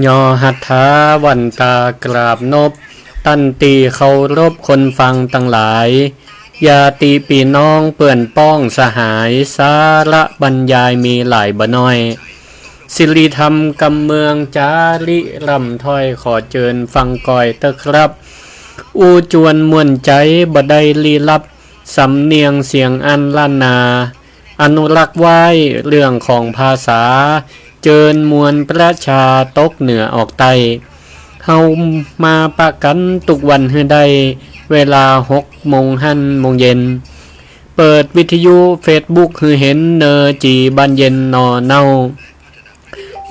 ຍໍຫັດຖາວັນຕາກາບນົບ ຕັນຕິເຄົາລົບຄົນຟັງທັງຫຼາຍ, ຍາຕິພີ່ນ້ອງເພື່ອນປ້ອງສະຫາຍ, ສາລະບັນຍາຍມີຫຼາຍບໍ່ນ້ອຍ, ສິລິທຳກຳເມືອງຈາລິລ່ຳຖ້ອຍ ຂໍເຈີນຟັງກ່ອຍເຕີຄັບ. ອູຈວນມ່ວນໃຈບໍ່ໄດ້ລີ້ລັບ, ສຳນຽງສຽງອັນລ້ານນາ ອະນຸລັກໄວ້ເລື່ອງຂອງພາສາ, ເຈີນມວນປະຊາຕົກເໜືອອອກໃຕ້. ເຮົາມາປະກັນທຸກວັນໃຫ້ໄດ້ ເວລາຫົກໂມງຫັ້ນໂມງເຢັນ. ເປີດວິທະຍຸເຟສບຸກໃຫ້ເຫັນເນີຈີບານເຢັນໜໍ່ເນົ່າ.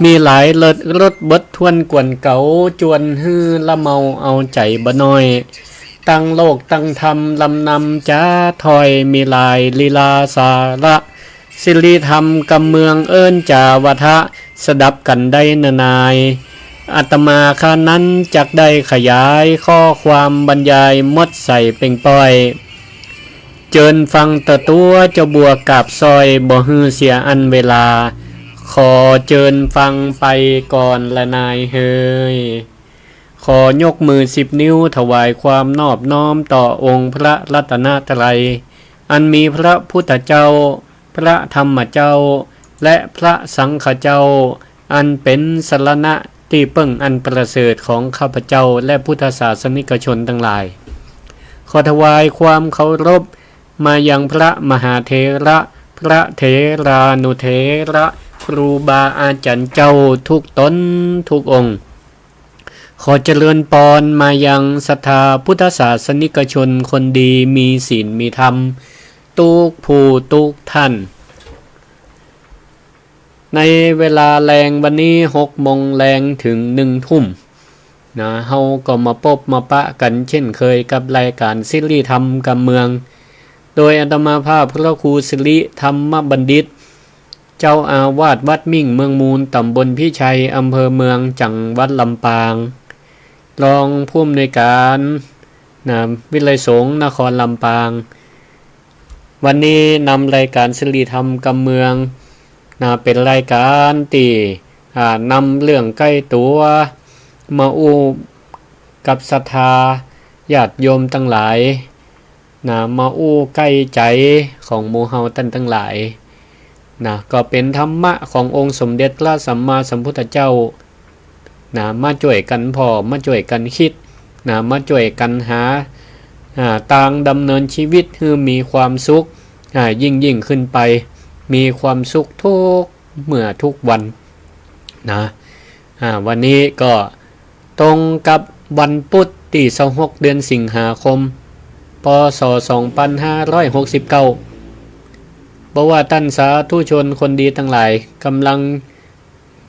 ມີຫຼາຍເລີດລົດເບິດທວນກວນເກົ່າ ຈວນຮືລະເມົາເອົາໃຈບໍ່ນ້ອຍ. ຕັ້ງໂລກຕັ້ງທຳລຳນຳຈາຖອຍ ມີຫຼາຍລີລາສາລະ ສິລິທຳກຳເມືອງເອີ້ນຈາວາທະ ສະດັບກັນໄດ້ເນີນາຍ. ອາດຕະມາຄານັ້ນຈັກໄດ້ຂະຫຍາຍ ຂໍ້ຄວາມບັນຍາຍໝົດໃສເປັ່ງປ່ອຍ. ເຈີນຟັງຕະຕົວເຈົ້າບົວກາບຊ້ອຍ ບໍ່ຮື້ເສຍອັນເວລາ ຂໍເຈີນຟັງໄປກ່ອນລະນາຍເຮີຍ. ຂໍຍົກມືສິບນິ້ວ ຖວາຍຄວາມນອບນ້ອມຕໍ່ອົງພະລັດຕະນະໄຕ ອັນມີພະພຸດທະເຈົ້າ, ພະທຳມະເຈົ້າ ແລະ ພະສັງຄະເຈົ້າ ອັນເປັນສະລະນະທີ່ເພິ່ງອັນປະເສີດຂອງຂ້າພະເຈົ້າ ແລະ ພຸດທະສາສະນິກະຊົນທັງຫຼາຍ. ຂໍຖວາຍຄວາມເຄົາລົບມາຍັງພະມະຫາເຖລະ, ພະເຖລານຸເຖລະ, ຄູບາອາຈານເຈົ້າທຸກຕົນທຸກອົງ. ຂໍຈະເລີນພອນມາຍັງສັດທາພຸດທະສາສະນິກະຊົນຄົນດີມີສິນມີທຳທຸກຜູ້ທຸກທ່ານ. ໃນເວລາແລງວັນນີ້ ຫົກໂມງແລງເຖິງໜຶ່ງທຸ່ມນະ, ເຮົາກໍມາພົບມາປະກັນເຊັ່ນເຄີຍກັບລາຍການສິລິທຳກຳເມືອງ ໂດຍອາດຕະມາພາບພະຄູສິລິທຳມະບັນດິດ ເຈົ້າອາວາດວັດມິ້ງເມືອງມູນ, ຕຳບົນພິໄຊ, ອຳເພີເມືອງ, ຈັງຫວັດລຳປາງ, ລອງຜູ້ອຳນວຍການນະ ວິໄລສົງນະຄອນລຳປາງ. ວັນນີ້ນຳລາຍການສິລິທຳກຳເມືອງນະ ເປັນລາຍການທີ່ ອາ ນຳເລື່ອງໃກ້ຕົວມາອູ່ກັບສັດທາຍາດໂຍມທັງຫຼາຍນະ, ມາອູ່ໃກ້ໃຈຂອງໝູ່ເຮົາທ່ານທັງຫຼາຍນະ, ກໍເປັນທຳມະຂອງອົງສົມເດັດພະສຳມາສຳພຸດທະເຈົ້າ ນະ ມາຊ່ວຍກັນພໍ້ ມາຊ່ວຍກັນຄິດນະ, ມາຊ່ວຍກັນຫາ ອາ ທາງດຳເນີນຊີວິດໃຫ້ມີຄວາມສຸກ ອາ ຍິ່ງໆຂຶ້ນໄປ, ມີຄວາມສຸກທຸກເມື່ອທຸກວັນນະ. ອາ ວັນນີ້ກໍຕົງກັບວັນພຸດທີຊາວຫົກ ເດືອນສິງຫາຄົມ ປ.ສ. ສອງພັນຫ້າຮ້ອຍຫົກສິບເກົ້າ. ບໍ່ວ່າທ່ານສາທຸຊົນຄົນດີທັງຫຼາຍກຳລັງ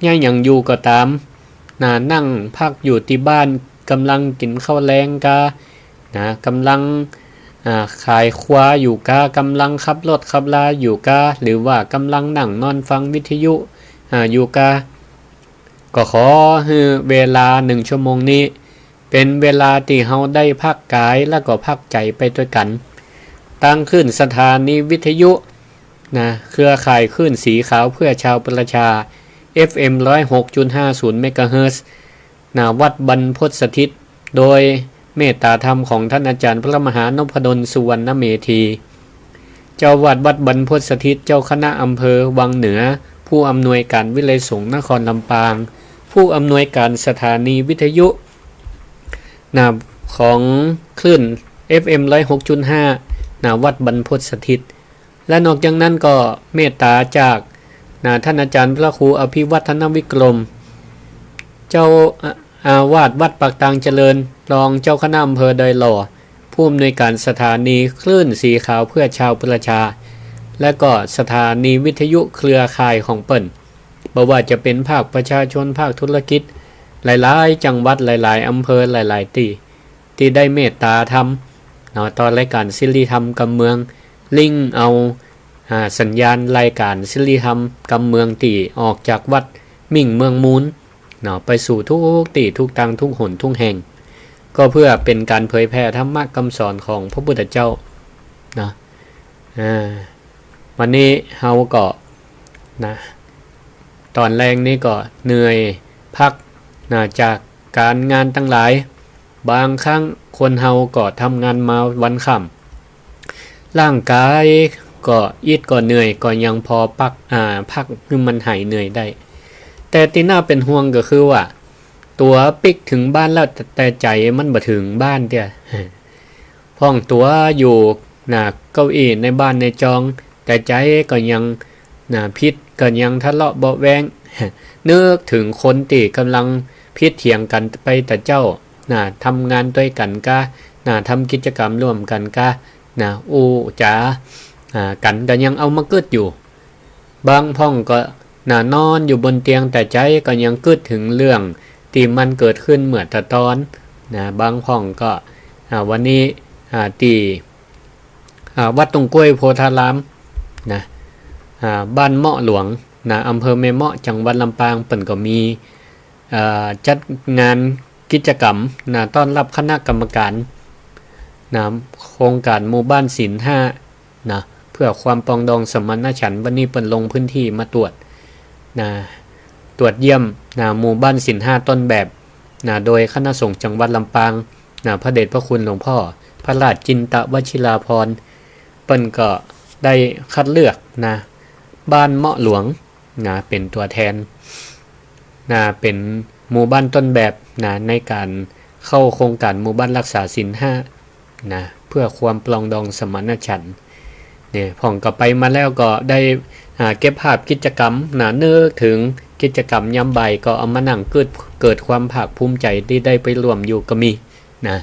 ຍາຫຍັງຢູ່ກໍຕາມນະ, ນັ່ງພັກຢູ່ທີ່ບ້ານ, ກຳລັງກິນເຂົ້າແລງກະນະ, ກຳລັງ ອາ ຂາຍຄວາຢູ່ກະ, ກຳລັງຂັບລົດຂັບລາຢູ່ກະ, ຫຼືວ່າກຳລັງນັ່ງນອນຟັງວິທະຍຸ ອາ ຢູ່ກະ, ກໍຂໍໃຫ້ເວລາໜຶ່ງຊົ່ວໂມງນີ້ ເປັນເວລາທີ່ເຮົາໄດ້ພັກກາຍ ແລະ ກໍພັກໃຈໄປດ້ວຍກັນ. ທາງຄື້ນສະຖານີວິທະຍຸນະ ເຄືອຂ່າຍຄື້ນສີຂາວເພື່ອຊາວປະຊາ ເອັຟເອັມ ຮ້ອຍຫົກຈຸດຫ້າສູນ ເມກາເຮີດ ນະ ວັດບັນພົດສະຖິດ ໂດຍເມດຕາທຳຂອງທ່ານອາຈານພະມະຫານົບພະດົນ ສຸວັນນະເມທີ ເຈົ້າອາວາດວັດບັນພົດສະຖິດ, ເຈົ້າຄະນະອຳເພີວັງເໜືອ, ຜູ້ອຳນວຍການວິໄລສົງນະຄອນລຳປາງ, ຜູ້ອຳນວຍການສະຖານີວິທະຍຸນະ ຂອງຄື້ນ ເອັຟເອັມ ຮ້ອຍຫົກຈຸດຫ້າ ນະ ວັດບັນພົດສະຖິດ ແລະ ນອກຈາກນັ້ນກໍເມດຕາຈາກນະ ທ່ານອາຈານພະຄູ ອະພິວັດທະນະວິກົມ ເຈົ້າອາ ອາວາດວັດປາກຕາງຈະເລີນ, ລອງເຈົ້າຄະນະອຳເພີດອຍຫຼໍ່, ຜູ້ອຳນວຍການສະຖານີຄື້ນສີຂາວເພື່ອຊາວປະຊາ ແລະ ກໍສະຖານີວິທະຍຸເຄືອຂ່າຍຂອງເພິ່ນ, ບໍ່ວ່າຈະເປັນພາກປະຊາຊົນ, ພາກທຸລະກິດ ຫຼາຍໆຈັງຫວັດ, ຫຼາຍໆອຳເພີ, ຫຼາຍໆທີ່ ທີ່ໄດ້ເມດຕາທຳເນາະ ຕໍ່ລາຍການສິລິທຳກຳເມືອງ, ລິງເອົາ ອາ ສັນຍານລາຍການສິລິທຳກຳເມືອງ ທີ່ອອກຈາກວັດມິ້ງເມືອງມູນເນາະ ໄປສູ່ທຸກທີ່ທຸກທາງ ທຸກຫົນທຸກແຫ່ງ ກໍເພື່ອເປັນການເຜີຍແຜ່ທຳມະຄຳສອນຂອງພະພຸດທະເຈົ້າເນາະ. ອາ ວັນນີ້ເຮົາກໍນະ ຕອນແລງນີ້ກໍເໜື່ອຍພັກ ນະ ຈາກການງານທັງຫຼາຍ. ບາງຄັ້ງຄົນເຮົາກໍທຳງານມາວັນຄ່ຳ ຮ່າງກາຍກໍອິດກໍເມື່ອຍ ກໍຍັງພໍປັກ ອາ ພັກໃຫ້ມັນຫາຍເມື່ອຍໄດ້. ແຕ່ທີ່ໜ້າເປັນຫ່ວງກໍຄືວ່າ ຕົວປິກເຖິງບ້ານແລ້ວ ແຕ່ໃຈມັນບໍ່ເຖິງບ້ານເທື່ອ. ພ້ອງຕົວຢູ່ໜ້າເກົ້າອີ່ໃນບ້ານໃນຈອງ ແຕ່ໃຈກໍຍັງໜ້າຜິດ ກໍຍັງທະເລາະເບາະແວ້ງ ນຶກເຖິງຄົນທີ່ກຳລັງຜິດຖຽງກັນໄປແຕ່ເຊົ້າ ໜ້າທຳງານດ້ວຍກັນກະ ໜ້າທຳກິດຈະກຳຮ່ວມກັນກະ ໜ້າອູ່ຈາ ອາ ກັນກໍຍັງເອົາມາຄິດຢູ່. ບາງພ້ອງກໍນະ ນອນຢູ່ບົນຕຽງ ແຕ່ໃຈກໍຍັງຄິດເຖິງເລື່ອງທີ່ມັນເກີດຂຶ້ນເມື່ອຕະຕອນນະ. ບາງພ້ອງກໍ ອາ ວັນນີ້ ອາ ທີ່ ອາ ວັດຕົງກ້ວຍໂພທາລາມນະ ອາ ບ້ານເມາະຫຼວງນະ ອຳເພີແມ່ເມາະ ຈັງຫວັດລຳປາງ ເພິ່ນກໍມີ ອາ ຈັດງານກິດຈະກຳນະ ຕ້ອນຮັບຄະນະກຳມະການນະ ໂຄງການໝູ່ບ້ານສິນຫ້າ ນະ ເພື່ອຄວາມປອງດອງສະມານະສັນ. ວັນນີ້ເພິ່ນລົງພື້ນທີ່ມາຕວດນະ ຕວດຢ້ຽມນະ ໝູ່ບ້ານສິນຫ້າຕົ້ນແບບນະ ໂດຍຄະນະສົງຈັງຫວັດລຳປາງນະ ພະເດດພະຄຸນຫຼວງພໍ່ພະລາດຈິນຕະວະຊິລາພອນ ເພິ່ນກໍໄດ້ຄັດເລືອກນະ ບ້ານເມາະຫຼວງນະ ເປັນຕົວແທນນະ ເປັນໝູ່ບ້ານຕົ້ນແບບນະ ໃນການເຂົ້າໂຄງການໝູ່ບ້ານລັກສາສິນຫ້າ ນະ ເພື່ອຄວາມປລອງດອງສະມານະສັນ. ນີ້ ພ້ອງກໍໄປມາແລ້ວກໍໄດ້ ອາ ເກັບພາບກິດຈະກຳນະ ນຶກເຖິງກິດຈະກຳຍາມບ່າຍ ກໍເອົາມານັ່ງ ເກີດ ເກີດຄວາມພາກພູມໃຈທີ່ໄດ້ໄປຮ່ວມຢູ່ກໍມີນະ.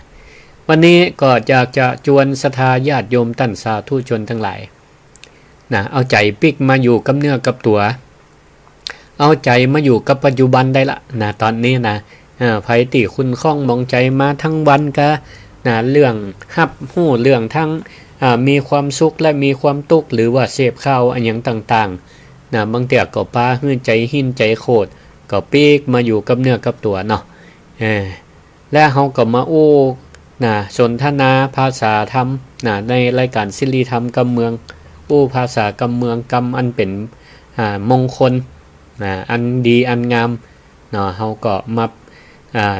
ວັນນີ້ກໍຢາກຈະຈວນສັດທາຍາດໂຍມທ່ານສາທຸຊົນທັງຫຼາຍນະ ເອົາໃຈປິກມາຢູ່ກັບເນື້ອກັບຕົວ ເອົາໃຈມາຢູ່ກັບປັດຈຸບັນໄດ້ລະນະ ຕອນນີ້ນະ. ເອີ ໃຜທີ່ຂຸ້ນຂ້ອງໝອງໃຈມາທັງວັນກະນະ ເລື່ອງຮັບຮູ້ເລື່ອງທັງ ອາ ມີຄວາມສຸກ ແລະ ມີຄວາມທຸກ ຫຼືວ່າເສບຂ່າວອີ່ຫຍັງຕ່າງໆນະ ບາງເທື່ອກໍປາຮືໃຈຫິນໃຈໂຄດ ກໍປີກມາຢູ່ກັບເນື້ອກັບຕົວເນາະ. ເອີ ແລະ ເຮົາກໍມາໂອ້ນະ ສົນທະນາພາສາທຳນະ ໃນລາຍການສິລິທຳກຳເມືອງ ໂອ້ພາສາກຳເມືອງ ກຳອັນເປັນ ອາ ມົງຄົນນະ ອັນດີອັນງາມເນາະ. ເຮົາກໍມາ ອາ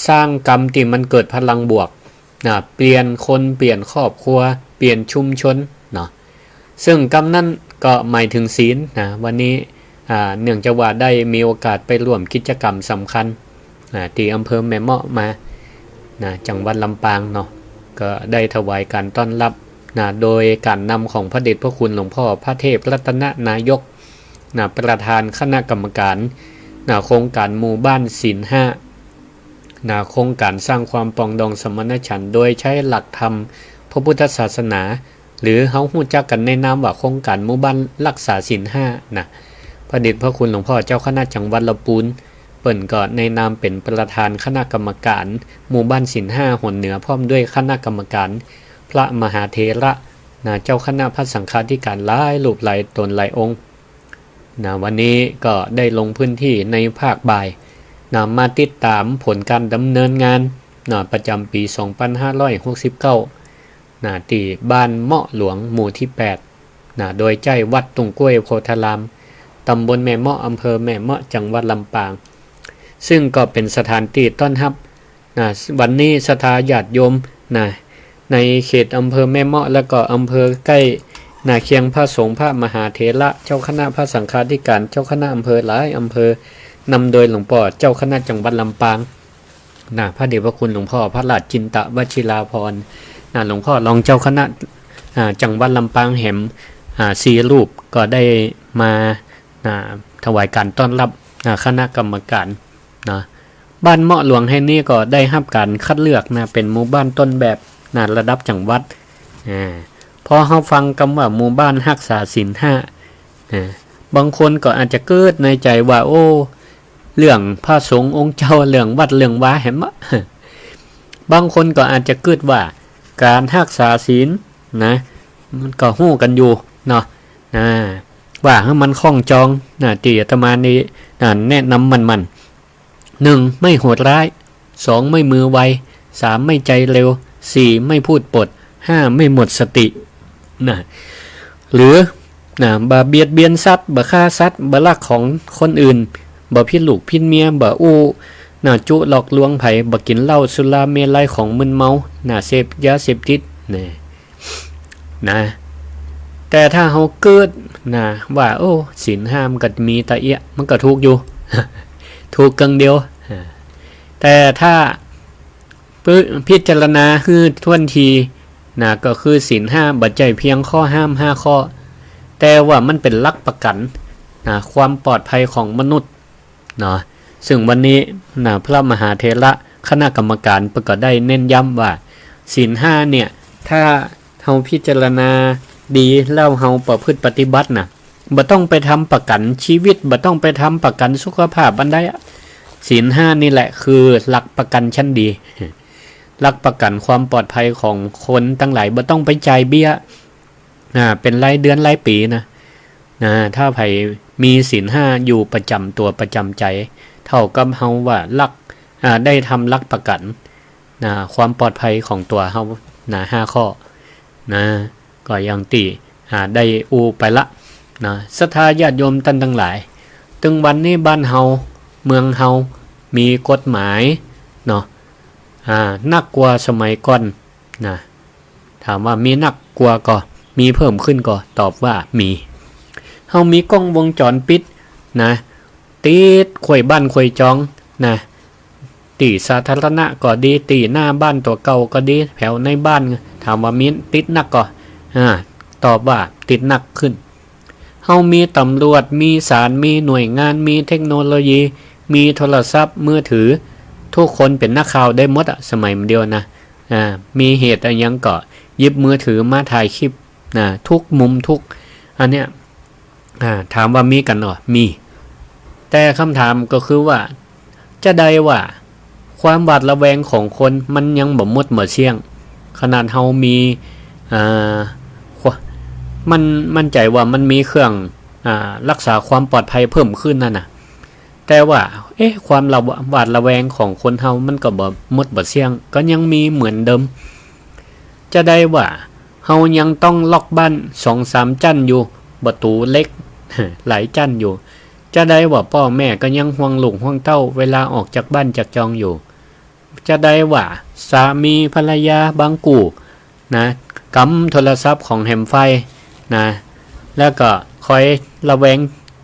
ສ້າງກຳທີ່ມັນເກີດພະລັງບວກນະ ປ່ຽນຄົນ ປ່ຽນຄອບຄົວ ປ່ຽນຊຸມຊົນເນາະ. ເຊິ່ງກຳນັ້ນກໍໝາຍເຖິງສິນນະ. ວັນນີ້ ອາ ເນື່ອງຈາກວ່າໄດ້ມີໂອກາດໄປຮ່ວມກິດຈະກຳສຳຄັນນະ ທີ່ອຳເພີແມ່ເມາະມານະ ຈັງຫວັດລຳປາງເນາະ ກໍໄດ້ຖວາຍການຕ້ອນຮັບນະ ໂດຍການນຳຂອງພະເດດພະຄຸນຫຼວງພໍ່ພະເທບລັດຕະນະນາຍົກນະ ປະທານຄະນະກຳມະການນະ ໂຄງການໝູ່ບ້ານສິນຫ້າ ນະ ໂຄງການສ້າງຄວາມປອງດອງສະມານະສັນ ໂດຍໃຊ້ຫຼັກທຳພະພຸດທະສາສະໜາ ຫຼື ເຮົາຮູ້ຈັກກັນໃນນາມວ່າໂຄງການໝູ່ບ້ານລັກສາສິນຫ້ານະ. ພະເດດພະຄຸນຫຼວງພໍ່ເຈົ້າຄະນະຈັງຫວັດລຳປູນ ເພິ່ນກໍໃນນາມເປັນປະທານຄະນະກຳມະການໝູ່ບ້ານສິນຫ້າຫົນເໜືອ ພ້ອມດ້ວຍຄະນະກຳມະການພະມະຫາເຖລະນະ ເຈົ້າຄະນະພະສັງຄາທິການຫຼາຍຮູບຫຼາຍຕົນຫຼາຍອົງ ນະ ວັນນີ້ກໍໄດ້ລົງພື້ນທີ່ໃນພາກບ່າຍນະ ມາຕິດຕາມຜົນການດຳເນີນງານນະ ປະຈຳປີສອງພັນຫ້າຮ້ອຍຫົກສິບເກົ້ານະ ທີ່ບ້ານເມາະຫຼວງ ໝູ່ທີແປດນະ ໂດຍໃກ້ວັດຕົງກ້ວຍໂພທາລາມ ຕຳບົນແມ່ເມາະ ອຳເພີແມ່ເມາະ ຈັງຫວັດລຳປາງ ເຊິ່ງກໍເປັນສະຖານທີ່ຕ້ອນຮັບ ນະ ວັນນີ້ສັດທາຍາດໂຍມນະ ໃນເຂດອຳເພີແມ່ເມາະ ແລະ ກໍອຳເພີໃກ້ນະ ຄຽງພະສົງພະມະຫາເຖລະ ເຈົ້າຄະນະພະສັງຄາທິການ ເຈົ້າຄະນະອຳເພີຫຼາຍອຳເພີ ນຳໂດຍຫຼວງພໍ່ເຈົ້າຄະນະຈັງຫວັດລຳປາງນະ ພະເດດພະຄຸນຫຼວງພໍ່ພະລາດຈິນຕະວະຊິລາພອນນະ ຫຼວງພໍ່ລອງເຈົ້າຄະນະ ອາ ຈັງຫວັດລຳປາງແຮມ ອາ ສີ່ຮູບ ກໍໄດ້ມາ ນະ ຖວາຍການຕ້ອນຮັບນະ ຄະນະກຳມະການນະ. ບ້ານເມາະຫຼວງແຫ່ງນີ້ກໍໄດ້ຮັບການຄັດເລືອກນະ ເປັນໝູ່ບ້ານຕົ້ນແບບນະ ລະດັບຈັງຫວັດ. ອາ ພໍເຮົາຟັງຄຳວ່າໝູ່ບ້ານຮັກສາສິນຫ້ານະ ບາງຄົນກໍອາດຈະຄິດໃນໃຈວ່າ ໂອ້ ເລື່ອງພະສົງອົງເຈົ້າ ເລື່ອງວັດເລື່ອງວາແມ່ນບໍ່? ບາງຄົນກໍອາດຈະຄິດວ່າການຮັກສາສິນນະ ມັນກໍຮູ້ກັນຢູ່ເນາະ ອາ ວ່າໃຫ້ມັນຄ່ອງຈອງນະ ທີ່ອາດຕະມານີ້ ນະ ແນະນຳໝັ້ນໆ ໜຶ່ງ ໄມ່ໂຫດຮ້າຍ ສອງ ໄມ່ມືໄວ ສາມ ໄມ່ໃຈເລັວ ສີ່ ໄມ່ພູດປົດ ຫ້າ ໄມ່ໝົດສະຕິນະ ຫຼື ນະ ບໍ່ບຽດບຽນສັດ ບໍ່ຂ້າສັດ ບໍ່ລັກຂອງຄົນອື່ນ ບໍ່ຜິດລູກຜິດເມຍ ບໍ່ອູ້ ນະ ຈຸຫຼອກລວງໃຜ ບໍ່ກິນເຫຼົ້າສຸລາເມໄລ ຂອງມຶນເມົາ ນະ ເສບຢາເສບຕິດ ນະ ນະ ແຕ່ຖ້າເຮົາເກີດ ນະ ວ່າ ໂອ້ ສິນຫ້າມັນກໍມີຕະເອຍະ ມັນກໍຖືກຢູ່ ຖືກເຄິ່ງດຽວ ແຕ່ຖ້າ ພິ ພິຈາລະນາໃຫ້ຖ້ວນທີ ນະ ກໍຄືສິນຫ້າບໍ່ໃຈພຽງຂໍ້ຫ້າມຫ້າຂໍ້ ແຕ່ວ່າມັນເປັນຫຼັກປະກັນ ນະ ຄວາມປອດໄພຂອງມະນຸດ ເນາະ ຊຶ່ງວັນນີ້ນະ ພະມະຫາເຖລະຄະນະກຳມະການເພິ່ນກໍໄດ້ເນັ້ນຢ້ຳວ່າ ສິນຫ້າເນ່ຍ ຖ້າເຮົາພິຈາລະນາດີແລ້ວເຮົາປະພຶດປະຕິບັດນະ ບໍ່ຕ້ອງໄປທຳປະກັນຊີວິດ ບໍ່ຕ້ອງໄປທຳປະກັນສຸຂະພາບອັນໃດ ສິນຫ້ານີ້ແຫຼະຄືຫຼັກປະກັນຊັ້ນດີ ຫຼັກປະກັນຄວາມປອດໄພຂອງຄົນທັງຫຼາຍ ບໍ່ຕ້ອງໄປຈ່າຍເບ້ຍ ອ່າ ເປັນລາຍເດືອນລາຍປີນະ ນະ ຖ້າໃຜມີສິນຫ້າຢູ່ປະຈຳຕົວປະຈຳໃຈ ເທົ່າກັບເຮົາວ່າຫຼັກ ອ່າ ໄດ້ທຳຫຼັກປະກັນ ນະ ຄວາມປອດໄພຂອງຕົວເຮົາ ນະ ຫ້າຂໍ້ ນະ ກໍຢ່າງທີ່ ອ່າ ໄດ້ອູ້ໄປລະ ນະ ສັດທາຍາດໂຍມທ່ານທັງຫຼາຍ ເຖິງວັນນີ້ບ້ານເຮົາ ເມືອງເຮົາ ມີກົດໝາຍ ເນາະ ອ່າ ໜັກກວ່າສະໄໝກ່ອນ ນະ ຖາມວ່າມີໜັກກວ່າກໍ ມີເພີ່ມຂຶ້ນກໍ ຕອບວ່າມີ ເຮົາມີກ້ອງວົງຈອນປິດນະ ຕິດຄົວບ້ານຄົວຈອງນະ ທີ່ສາທາລະນະກໍດີ ທີ່ໜ້າບ້ານຕົວເກົ່າກໍດີ ແຖວໃນບ້ານ ຖາມວ່າມີຕິດໜັກກໍ ອາ ຕອບວ່າຕິດໜັກຂຶ້ນ ເຮົາມີຕຳຫຼວດ ມີສານ ມີໜ່ວຍງານ ມີເທັກໂນໂລຢີ ມີໂທລະສັບມືຖື ທຸກຄົນເປັນນັກຂ່າວໄດ້ໝົດອະ ສະໄໝດຽວນະ ອາ ມີເຫດອີ່ຫຍັງກໍຫຍິບມືຖືມາຖ່າຍຄລິບນະ ທຸກມຸມທຸກ ອັນເນີ້ຍ ອາ ຖາມວ່າມີກັນບໍ່? ມີ ແຕ່ຄຳຖາມກໍຄືວ່າ ຈະໄດ້ວ່າ ຄວາມຫວາດລະແວງຂອງຄົນມັນຍັງບໍ່ໝົດບໍ່ສ້ຽງ ຂະໜາດເຮົາມີ ເອີ ຄວາມ ໝັ້ນ ໝັ້ນໃຈວ່າມັນມີເຄື່ອງ ອາ ລັກສາຄວາມປອດໄພເພີ່ມຂຶ້ນນັ້ນນະ ແຕ່ວ່າ ເອະ ຄວາມລະ ຫວາດລະແວງຂອງຄົນເຮົາມັນກໍບໍ່ໝົດບໍ່ສ້ຽງ ກໍຍັງມີເໝືອນເດີມ. ຈະໄດ້ວ່າ ເຮົາຍັງຕ້ອງລັອກບ້ານສອງສາມຊັ້ນຢູ່ ປະຕູເຫຼັກ ຫຼາຍຊັ້ນຢູ່. ຈະໄດ້ວ່າ ພໍ່ແມ່ກໍຍັງຫ່ວງລູກຫ່ວງເຕົ້າເວລາອອກຈາກບ້ານຈາກຈອງຢູ່. ຈະໄດ້ວ່າ ສາມີພັນລະຍາບາງຄູ່ນະ ກຳໂທລະສັບຂອງແຮມໄຟນະ ແລ້ວກໍຄອຍລະແວງ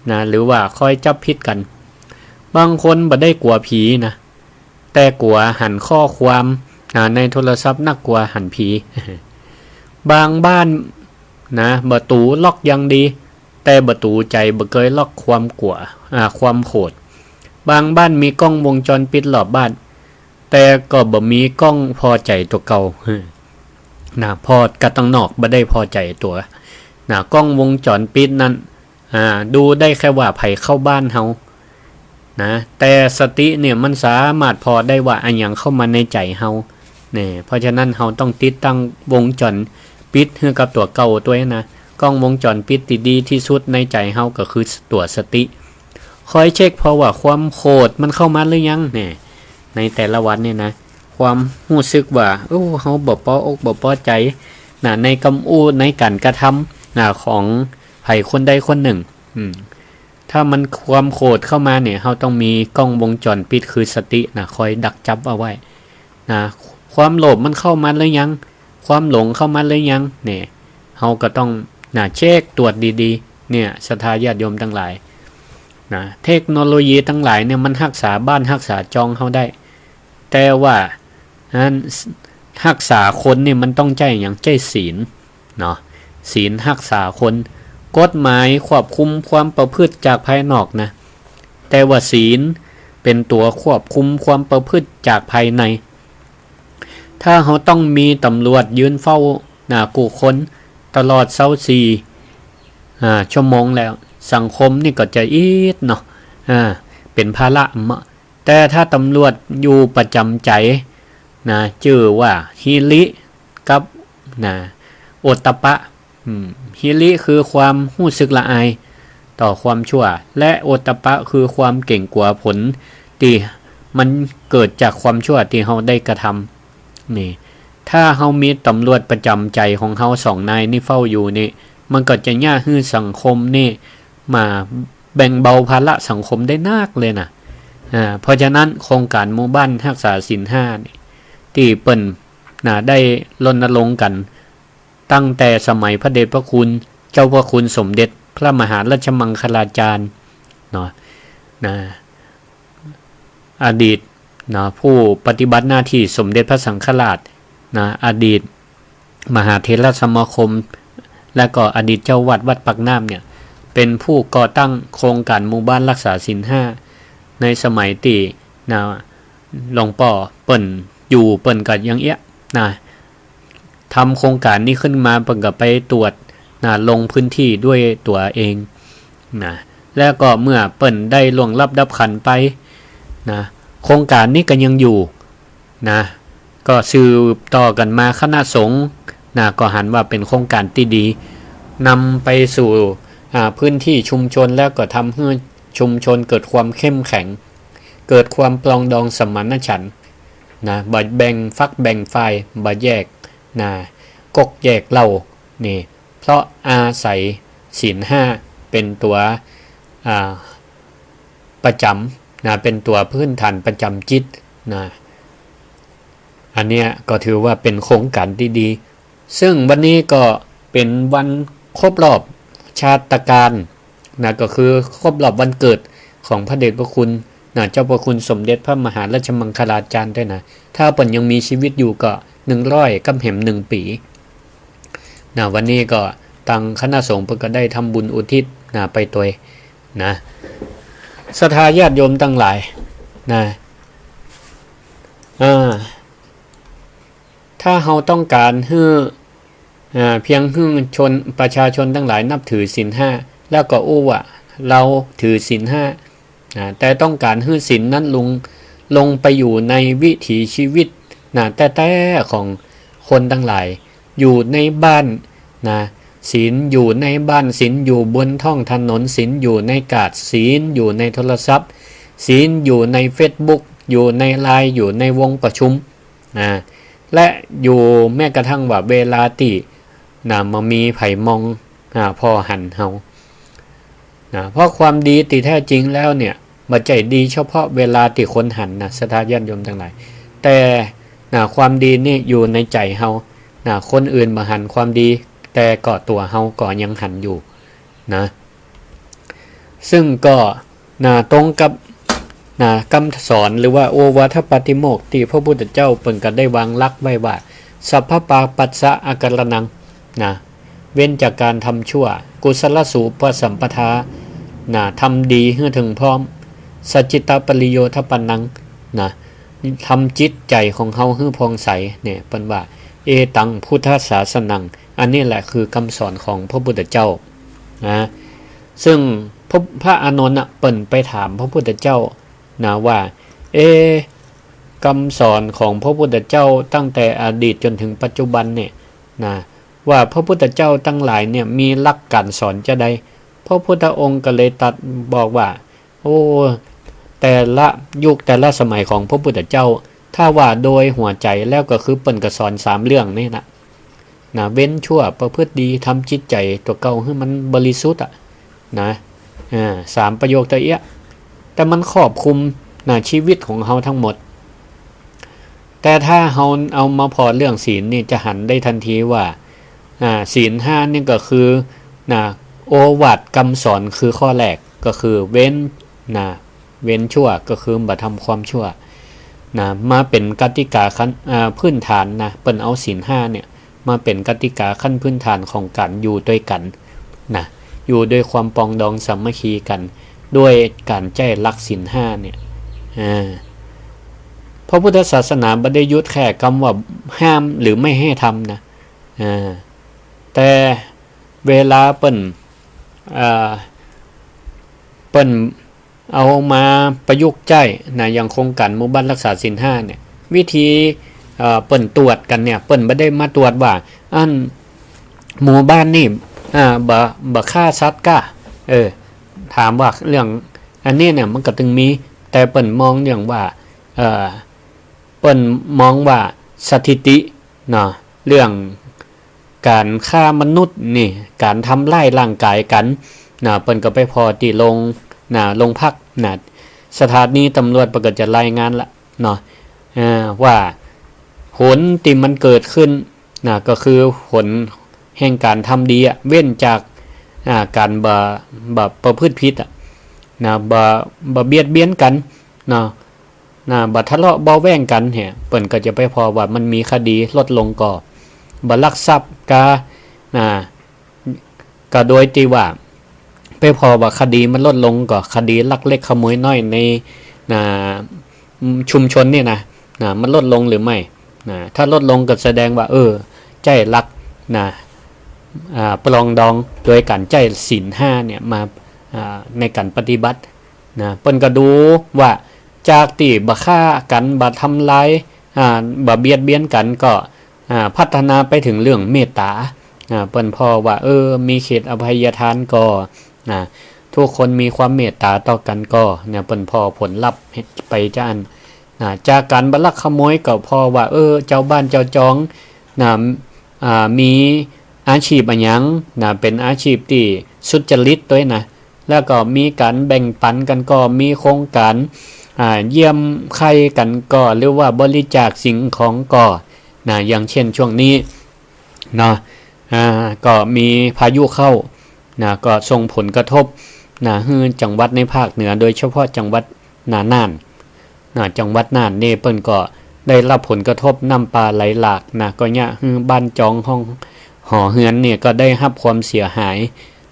ນະ ຫຼືວ່າຄອຍຈັບຜິດກັນ. ບາງຄົນບໍ່ໄດ້ກົວຜີນະ ແຕ່ກົວຫັນຂໍ້ຄວາມນະ ໃນໂທລະສັບໜັກກວ່າຫັນຜີ. ບາງບ້ານນະ ປະຕູລັອກຢ່າງດີ ແຕ່ປະຕູໃຈບໍ່ເຄີຍລັອກຄວາມກົວ ອາ ຄວາມໂຂດ. ບາງບ້ານມີກ້ອງວົງຈອນປິດລອບບ້ານ ແຕ່ກໍບໍ່ມີກ້ອງພໍໃຈຕົວເກົ່ານະ ພໍກັບທາງນອກບໍ່ໄດ້ພໍໃຈຕົວນະ. ກ້ອງວົງຈອນປິດນັ້ນ ອາ ດູໄດ້ແຄ່ວ່າໃຜເຂົ້າບ້ານເຮົານະ ແຕ່ສະຕິນີ້ມັນສາມາດພໍໄດ້ວ່າ ອາ ຫຍັງເຂົ້າມາໃນໃຈເຮົາແນ່. ເພາະສະນັ້ນເຮົາຕ້ອງຕິດຕັ້ງວົງຈອນປິດໃຫ້ກັບຕົວເກົ່າຕົວເອງນະ. ກ້ອງວົງຈອນປິດທີ່ດີທີ່ສຸດໃນໃຈເຮົາກໍຄືຕົວສະຕິ. ຄອຍເຊັກເພາະວ່າຄວາມໂຂດມັນເຂົ້າມາຫຼືຍັງແນ່ ໃນແຕ່ລະວັນນີ້ນະ ຄວາມຮູ້ສຶກວ່າ ໂອ້ ເຮົາບໍ່ພໍອົກບໍ່ພໍໃຈນະ ໃນຄຳອູ້ ໃນການກະທຳນະ ຂອງໃຜຄົນໃດຄົນໜຶ່ງ. ອືມ ຖ້າມັນຄວາມໂຂດເຂົ້າມານີ້ ເຮົາຕ້ອງມີກ້ອງວົງຈອນປິດຄືສະຕິນະ ຄອຍດັກຈັບເອົາໄວ້ນະ. ຄວາມໂລບມັນເຂົ້າມາຫຼືຍັງ? ຄວາມຫຼົງເຂົ້າມາຫຼືຍັງ? ນີ້ ເຮົາກໍຕ້ອງນະ ເຊັກຕວດດີໆ ເນີ້ຍ ສັດທາຍາດໂຍມທັງຫຼາຍນະ. ເທັກໂນໂລຢີທັງຫຼາຍເນີ້ຍ ມັນຮັກສາບ້ານຮັກສາຈອງເຮົາໄດ້ ແຕ່ວ່າ ອັນ ຮັກສາຄົນນີ້ມັນຕ້ອງໃຊ້ຫຍັງ? ໃຊ້ສີນເນາະ. ສີນຮັກສາຄົນ, ກົດໝາຍຄວບຄຸມຄວາມປະພຶດຈາກພາຍນອກນະ, ແຕ່ວ່າສີນເປັນຕົວຄວບຄຸມຄວາມປະພຶດຈາກພາຍໃນ. ຖ້າເຮົາຕ້ອງມີຕຳຫຼວດຢືນເຝົ້າໜ້າກູ່ຄົນຕະຫຼອດຊາວສີ່ ອາ ຊົ່ວໂມງແລ້ວ, ສັງຄົມນີ້ກໍຈະອິດເນາະ, ອາ ເປັນພາລະ. ແຕ່ຖ້າຕຳຫຼວດຢູ່ປະຈຳໃຈນະ ຊື່ວ່າຫິລິກັບນະ ໂອດຕະປະ. ຫິລິຄືຄວາມຮູ້ສຶກລະອາຍຕໍ່ຄວາມຊົ່ວ ແລະ ໂອດຕະປະຄືຄວາມເກງກົວຜົນທີ່ມັນເກີດຈາກຄວາມຊົ່ວທີ່ເຮົາໄດ້ກະທຳນີ້. ຖ້າເຮົາມີຕຳຫຼວດປະຈຳໃຈຂອງເຮົາສອງນາຍນີ້ເຝົ້າຢູ່ນີ້ ມັນກໍຈະຍາກໃຫ້ສັງຄົມນີ້ມາແບ່ງເບົາພາລະສັງຄົມໄດ້ໜັກເລີຍນະ. ອາ ເພາະສະນັ້ນໂຄງການໝູ່ບ້ານຮັກສາສິນຫ້ານີ້ ທີ່ເພິ່ນນະໄດ້ລົນນະລົງກັນຕັ້ງແຕ່ສະໄໝພະເດດພະຄຸນເຈົ້າພະຄຸນສົມເດັດພະມະຫາລາຊະມັງຄະລາຈານເນາະ ນະ ອະດີດນະ ຜູ້ປະຕິບັດໜ້າທີ່ສົມເດັດພະສັງຄະລາດນະ ອະດີດມະຫາເຖລະສະມາຄົມ ແລະ ກໍອະດີດເຈົ້າອາວາດວັດປາກນ້ຳເນ່ຍ ເປັນຜູ້ກໍ່ຕັ້ງໂຄງການໝູ່ບ້ານຮັກສາສິນຫ້າ ໃນສະໄໝທີ່ນະ ຫຼວງພໍ່ເພິ່ນຢູ່ ເພິ່ນກໍຍັງເອຍນະ ທຳໂຄງການນີ້ຂຶ້ນມາ ເພິ່ນກໍໄປຕວດນະ ລົງພື້ນທີ່ດ້ວຍຕົວເອງນະ ແລ້ວກໍເມື່ອເພິ່ນໄດ້ລ່ວງລັບດັບຂັນໄປນະ ໂຄງການນີ້ກໍຍັງຢູ່ນະ ກໍສືບຕໍ່ກັນມາ ຄະນະສົງນະ ກໍຫັນວ່າເປັນໂຄງການທີ່ດີ ນຳໄປສູ່ ອາ ພື້ນທີ່ຊຸມຊົນ ແລ້ວກໍທຳໃຫ້ຊຸມຊົນເກີດຄວາມເຂັ້ມແຂງ ເກີດຄວາມປລອງດອງສະໝານະສັນນະ ບໍ່ແບ່ງຝັກແບ່ງຝ່າຍ ບໍ່ແຍກນະ ກົກແຍກເຫຼົ່ານີ້ ເພາະອາໄສສິນຫ້າເປັນຕົວ ອາ ປະຈຳນະ ເປັນຕົວພື້ນຖານປະຈຳຈິດນະ ອັນເນີ້ຍກໍຖືວ່າເປັນໂຄງການທີ່ດີ ເຊິ່ງວັນນີ້ກໍເປັນວັນຄົບລອບຊາດຕະການນະ ກໍຄືຄົບລອບວັນເກີດຂອງພະເດດພະຄຸນນະ ເຈົ້າພະຄຸນສົມເດັດພະມະຫາລາຊະມັງຄະລາຈານແທ້ນະ ຖ້າເພິ່ນຍັງມີຊີວິດຢູ່ກໍໜຶ່ງຮ້ອຍກັບແຮມໜຶ່ງປີນະ ວັນນີ້ກໍທາງຄະນະສົງເພິ່ນກໍໄດ້ທຳບຸນອຸທິດນະ ໄປໂດຍນະ ສັດທາຍາດໂຍມທັງຫຼາຍນະ ເອີ ຖ້າເຮົາຕ້ອງການໃຫ້ ອາ ພຽງໃຫ້ຊົນ ປະຊາຊົນທັງຫຼາຍນັບຖືສິນຫ້າ ແລ້ວກໍຮູ້ວ່າເຮົາຖືສິນຫ້ານະ ແຕ່ຕ້ອງການໃຫ້ສິນນັ້ນລົງ ລົງໄປຢູ່ໃນວິຖີຊີວິດນະ ແທ້ໆຂອງຄົນທັງຫຼາຍ ຢູ່ໃນບ້ານນະ ສິນຢູ່ໃນບ້ານ, ສິນຢູ່ບົນທ້ອງຖະໜົນ, ສິນຢູ່ໃນກາດ, ສິນຢູ່ໃນໂທລະສັບ, ສິນຢູ່ໃນເຟສບຸກ, ຢູ່ໃນລາຍ, ຢູ່ໃນວົງປະຊຸມ ນະ ແລະ ຢູ່ແມ້ກະທັ່ງວ່າເວລາທີ່ນະ ບໍ່ມີໃຜມອງ ອາ ພໍຫັນເຮົານະ ເພາະຄວາມດີທີ່ແທ້ຈິງແລ້ວເນ່ຍ ບໍ່ໃຈດີສະເພາະເວລາທີ່ຄົນຫັນນະ ສັດທາຍາດໂຍມທັງຫຼາຍ ແຕ່ນະ ຄວາມດີນີ້ຢູ່ໃນໃຈເຮົານະ ຄົນອື່ນບໍ່ຫັນຄວາມດີ ແຕ່ກໍຕົວເຮົາກໍຍັງຫັນຢູ່ນະ ເຊິ່ງກໍ ນະ ຕົງກັບນະ ຄຳສອນ ຫຼືວ່າໂອວາທະປາຕິໂມກ ທີ່ພະພຸດທະເຈົ້າເພິ່ນກໍໄດ້ວາງຫຼັກໄວ້ວ່າ ສັບພະປາປັດສະອະກາລະນັງ ນະ ເວັ້ນຈາກການທຳຊົ່ວ, ກຸສະລະສູປະສຳປະທາ ນະ ທຳດີໃຫ້ເຖິງພ້ອມ, ສັດຈິຕະປະລິໂຍທະປະນັງ ນະ ທຳຈິດໃຈຂອງເຮົາໃຫ້ຜ່ອງໃສ ເນ່ຍ ເພິ່ນວ່າ ເອຕັງພຸດທະສາສະນັງ ອັນນີ້ແຫຼະຄືຄຳສອນຂອງພະພຸດທະເຈົ້າ ນະ ເຊິ່ງ ພະ ພະອານົນນະ ເພິ່ນໄປຖາມພະພຸດທະເຈົ້ານະວ່າ ເອ ຄຳສອນຂອງພະພຸດທະເຈົ້າຕັ້ງແຕ່ອະດີດຈົນເຖິງປັດຈຸບັນນີ້ນະ ວ່າພະພຸດທະເຈົ້າທັງຫຼາຍເນ່ຍ ມີຫຼັກການສອນຈັ່ງໃດ? ພະພຸດທະອົງກໍເລີຍຕັດບອກວ່າ ໂອ້ ແຕ່ລະຍຸກແຕ່ລະສະໄໝຂອງພະພຸດທະເຈົ້າ ຖ້າວ່າໂດຍຫົວໃຈແລ້ວກໍຄືເພິ່ນກໍສອນສາມເລື່ອງນີ້ນະ ນະ ເວັ້ນຊົ່ວ ປະພຶດດີ ທຳຈິດໃຈຕົວເກົ່າໃຫ້ມັນບໍລິສຸດອະ ນະ ເອີ ສາມປະໂຫຍກຕະເອຍະ ແຕ່ມັນຄອບຄຸມນະ ຊີວິດຂອງເຮົາທັງໝົດ. ແຕ່ຖ້າເຮົາເອົາມາພໍ້ເລື່ອງສິນນີ້ ຈະຫັນໄດ້ທັນທີວ່າ ນະ ສິນຫ້ານີ້ກໍຄື ນະ ໂອວາດຄຳສອນ ຄືຂໍ້ແລກກໍຄືເວັ້ນ ນະ ເວັ້ນຊົ່ວກໍຄືບໍ່ທຳຄວາມຊົ່ວນະ ມາເປັນກະຕິກາຂັ້ນ ອາ ພື້ນຖານນະ ເພິ່ນເອົາສິນຫ້າເນ່ຍ ມາເປັນກະຕິກາຂັ້ນພື້ນຖານຂອງການຢູ່ດ້ວຍກັນນະ ຢູ່ດ້ວຍຄວາມປອງດອງສາມັກຄີກັນ ດ້ວຍການໃຊ້ຫຼັກສິນຫ້າເນ່ຍ ອາ ພະພຸດທະສາສະໜາບໍ່ໄດ້ຢຸດແຄ່ຄຳວ່າຫ້າມ ຫຼື ໄມ່ໃຫ້ທຳນະ ອາ ແຕ່ເວລາເພິ່ນ ອາ ເພິ່ນ ເອົາມາປະຍຸກໃຊ້ນະ ຢ່າງໂຄງການໝູ່ບ້ານຮັກສາສິນຫ້າເນ່ຍ ວິທີ ເອີ ເພິ່ນຕວດກັນເນ່ຍ ເພິ່ນບໍ່ໄດ້ມາຕວດວ່າ ອັນ ໝູ່ບ້ານນີ້ ອາ ບໍ່ ບໍ່ຂ້າສັດກະ ເອີ ຖາມວ່າເລື່ອງອັນນີ້ເນ່ຍ ມັນກໍຈຶ່ງມີ ແຕ່ເພິ່ນມອງເລື່ອງວ່າ ເອີ ເພິ່ນມອງວ່າສະຖິຕິເນາະ ເລື່ອງ ການຄ້າມະນຸດນີ້ ການທຳຮ້າຍຮ່າງກາຍກັນນະ ເພິ່ນກໍໄປພໍ້ທີ່ໂລງນະ ໂລງພັກນະ ສະຖານີຕຳຫຼວດເພິ່ນກໍຈະລາຍງານລະເນາະ ເອີ ວ່າຜົນທີ່ມັນເກີດຂຶ້ນນະ ກໍຄືຜົນແຫ່ງການທຳດີອະ ເວັ້ນຈາກ ອາ ການບໍ່ ບໍ່ປະພຶດຜິດອະນະ ບໍ່ ບໍ່ບຽດບຽນກັນເນາະ ນະ ບໍ່ທະເລາະເບົາະແວ້ງກັນແຮະ ເພິ່ນກໍຈະໄປພໍ້ວ່າມັນມີຄະດີລົດລົງ ກໍບໍ່ລັກຊັບກະ ນະ ກໍໂດຍທີ່ວ່າໄປພໍ້ວ່າຄະດີມັນລົດລົງ ກໍຄະດີລັກເລັກຂະໂມຍນ້ອຍໃນ ນະ ຊຸມຊົນນີ້ນະ ນະ ມັນລົດລົງຫຼືໄມ່ນະ ຖ້າລົດລົງກໍສະແດງວ່າ ເອີ ໃຊ້ຫຼັກນະ ອາ ປລອງດອງໂດຍການໃຊ້ສິນຫ້າເນ່ຍມາ ອາ ໃນການປະຕິບັດນະ ເພິ່ນກໍດູວ່າຈາກທີ່ບໍ່ຂ້າກັນ ບໍ່ທຳລາຍ ອາ ບໍ່ບຽດບຽນກັນ ກໍ ອາ ພັດທະນາໄປເຖິງເລື່ອງເມດຕານະ ເພິ່ນພໍ້ວ່າ ເອີ ມີເຂດອະໄພຍະທານກໍ ນະ ທຸກຄົນມີຄວາມເມດຕາຕໍ່ກັນກໍນະ ເພິ່ນພໍ້ຜົນລັບໄປຈາກອັນ ນະ ຈາກການບໍ່ລັກຂະໂມຍ ກໍພໍ້ວ່າ ເອີ ເຈົ້າບ້ານເຈົ້າຈອງນະ ອາ ມີອາຊີບອາຫຍັງນະ ເປັນອາຊີບທີ່ສຸດຈະລິດໂດຍນະ ແລ້ວກໍມີການແບ່ງປັນກັນກໍ ມີໂຄງການ ອາ ຢ້ຽມໄຂ້ກັນກໍ ຫຼືວ່າບໍລິຈາກສິ່ງຂອງກໍນະ ຢ່າງເຊັ່ນຊ່ວງນີ້ເນາະ ອາ ກໍມີພາຍຸເຂົ້ານະ ກໍສົ່ງຜົນກະທົບນະ ໃຫ້ຈັງຫວັດໃນພາກເໜືອ ໂດຍສະເພາະຈັງຫວັດນະ ນ່ານນະ ຈັງຫວັດນ່ານນີ້ເພິ່ນກໍໄດ້ຮັບຜົນກະທົບນ້ຳປ່າໄຫຼຫຼາກນະ ກໍຍະໃຫ້ບ້ານຈອງຫ້ອງ ຫໍເຮືອນນີ້ກໍໄດ້ຮັບຄວາມເສຍຫາຍ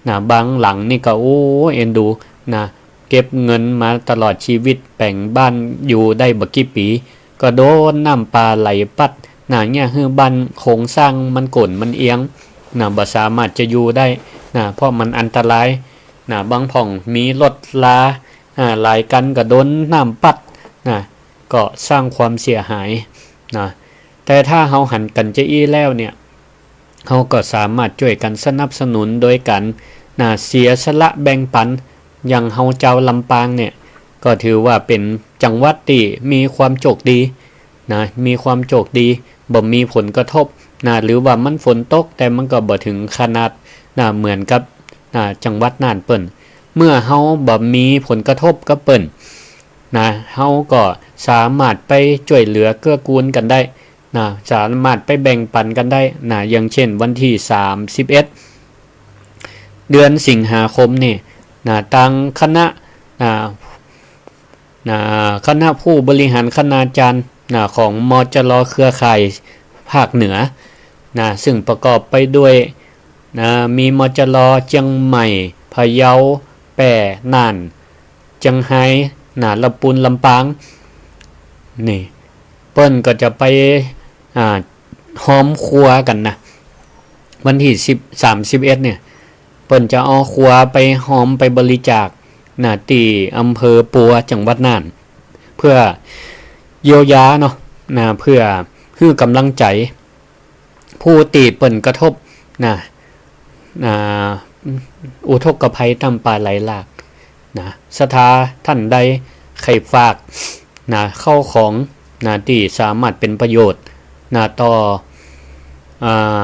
ນະ ບາງຫຼັງນີ້ກໍ ໂອ້ ເອັນດູນະ ເກັບເງິນມາຕະຫຼອດຊີວິດ ແປງບ້ານຢູ່ໄດ້ບໍ່ກີ່ປີ ກໍໂດນນ້ຳປ່າໄຫຼປັດນະ ຍະໃຫ້ບ້ານໂຄງສ້າງມັນໂກນມັນອຽງນະ ບໍ່ສາມາດຈະຢູ່ໄດ້ນະ ເພາະມັນອັນຕະລາຍນະ ບາງບ່ອນມີລົດລາ ອາ ຫຼາຍຄັນກໍໂດນນ້ຳປັດນະ ກໍສ້າງຄວາມເສຍຫາຍນະ ແຕ່ຖ້າເຮົາຫັນກັນຈະອີ່ແລ້ວເນ່ຍ ເຮົາກໍສາມາດຊ່ວຍກັນສະໜັບສະໜູນໂດຍການນະ ເສຍສະຫຼະແບ່ງປັນ ຢ່າງເຮົາເຈົ້າລຳປາງເນ່ຍ ກໍຖືວ່າເປັນຈັງຫວັດທີ່ມີຄວາມໂຈກດີນະ ມີຄວາມໂຈກດີ ບໍ່ມີຜົນກະທົບນະ ຫຼືວ່າມັນຝົນຕົກ ແຕ່ມັນກໍບໍ່ເຖິງຂະໜາດນະ ເໝືອນກັບນະ ຈັງຫວັດນ່ານເພິ່ນ ເມື່ອເຮົາບໍ່ມີຜົນກະທົບກັບເພິ່ນນະ ເຮົາກໍສາມາດໄປຊ່ວຍເຫຼືອເກື້ອກູນກັນໄດ້ນະ ສາມາດໄປແບ່ງປັນກັນໄດ້ນະ ຢ່າງເຊັ່ນວັນທີສາມສິບເອັດ ເດືອນສິງຫາຄົມນີ້ນະ ທາງຄະນະນະ ນະ ຄະນະຜູ້ບໍລິຫານຄະນາຈານນະ ຂອງ ມຈລ ເຄືອຂ່າຍພາກເໜືອນະ ຊຶ່ງປະກອບໄປດ້ວຍນະ ມີ ມຈລ ຈຽງໃໝ່, ພະເຍົາ, ແປ້, ນ່ານ, ຈຽງໄຮນະ ລຳປູນ, ລຳປາງ ນີ້ ເພິ່ນກໍຈະໄປ ອາ ຮອມຄົວກັນນະ ວັນທີສິບ ສາມສິບເອັດ ນີ້ ເພິ່ນຈະເອົາຄົວໄປຮອມໄປບໍລິຈາກນະ ທີ່ອຳເພີປົວ ຈັງຫວັດນ່ານ ເພື່ອຢຽວຢາເນາະນະ ເພື່ອໃຫ້ກຳລັງໃຈຜູ້ທີ່ເພິ່ນກະທົບນະ ອາ ອຸທົກກະໄພນ້ຳປ່າໄຫຼຫຼາກນະ ສະຖາທ່ານໃດໃຫ້ຝາກ ນະ ເຂົ້າຂອງນະ ທີ່ສາມາດເປັນປະໂຫຍດນະ ຕໍ່ ອາ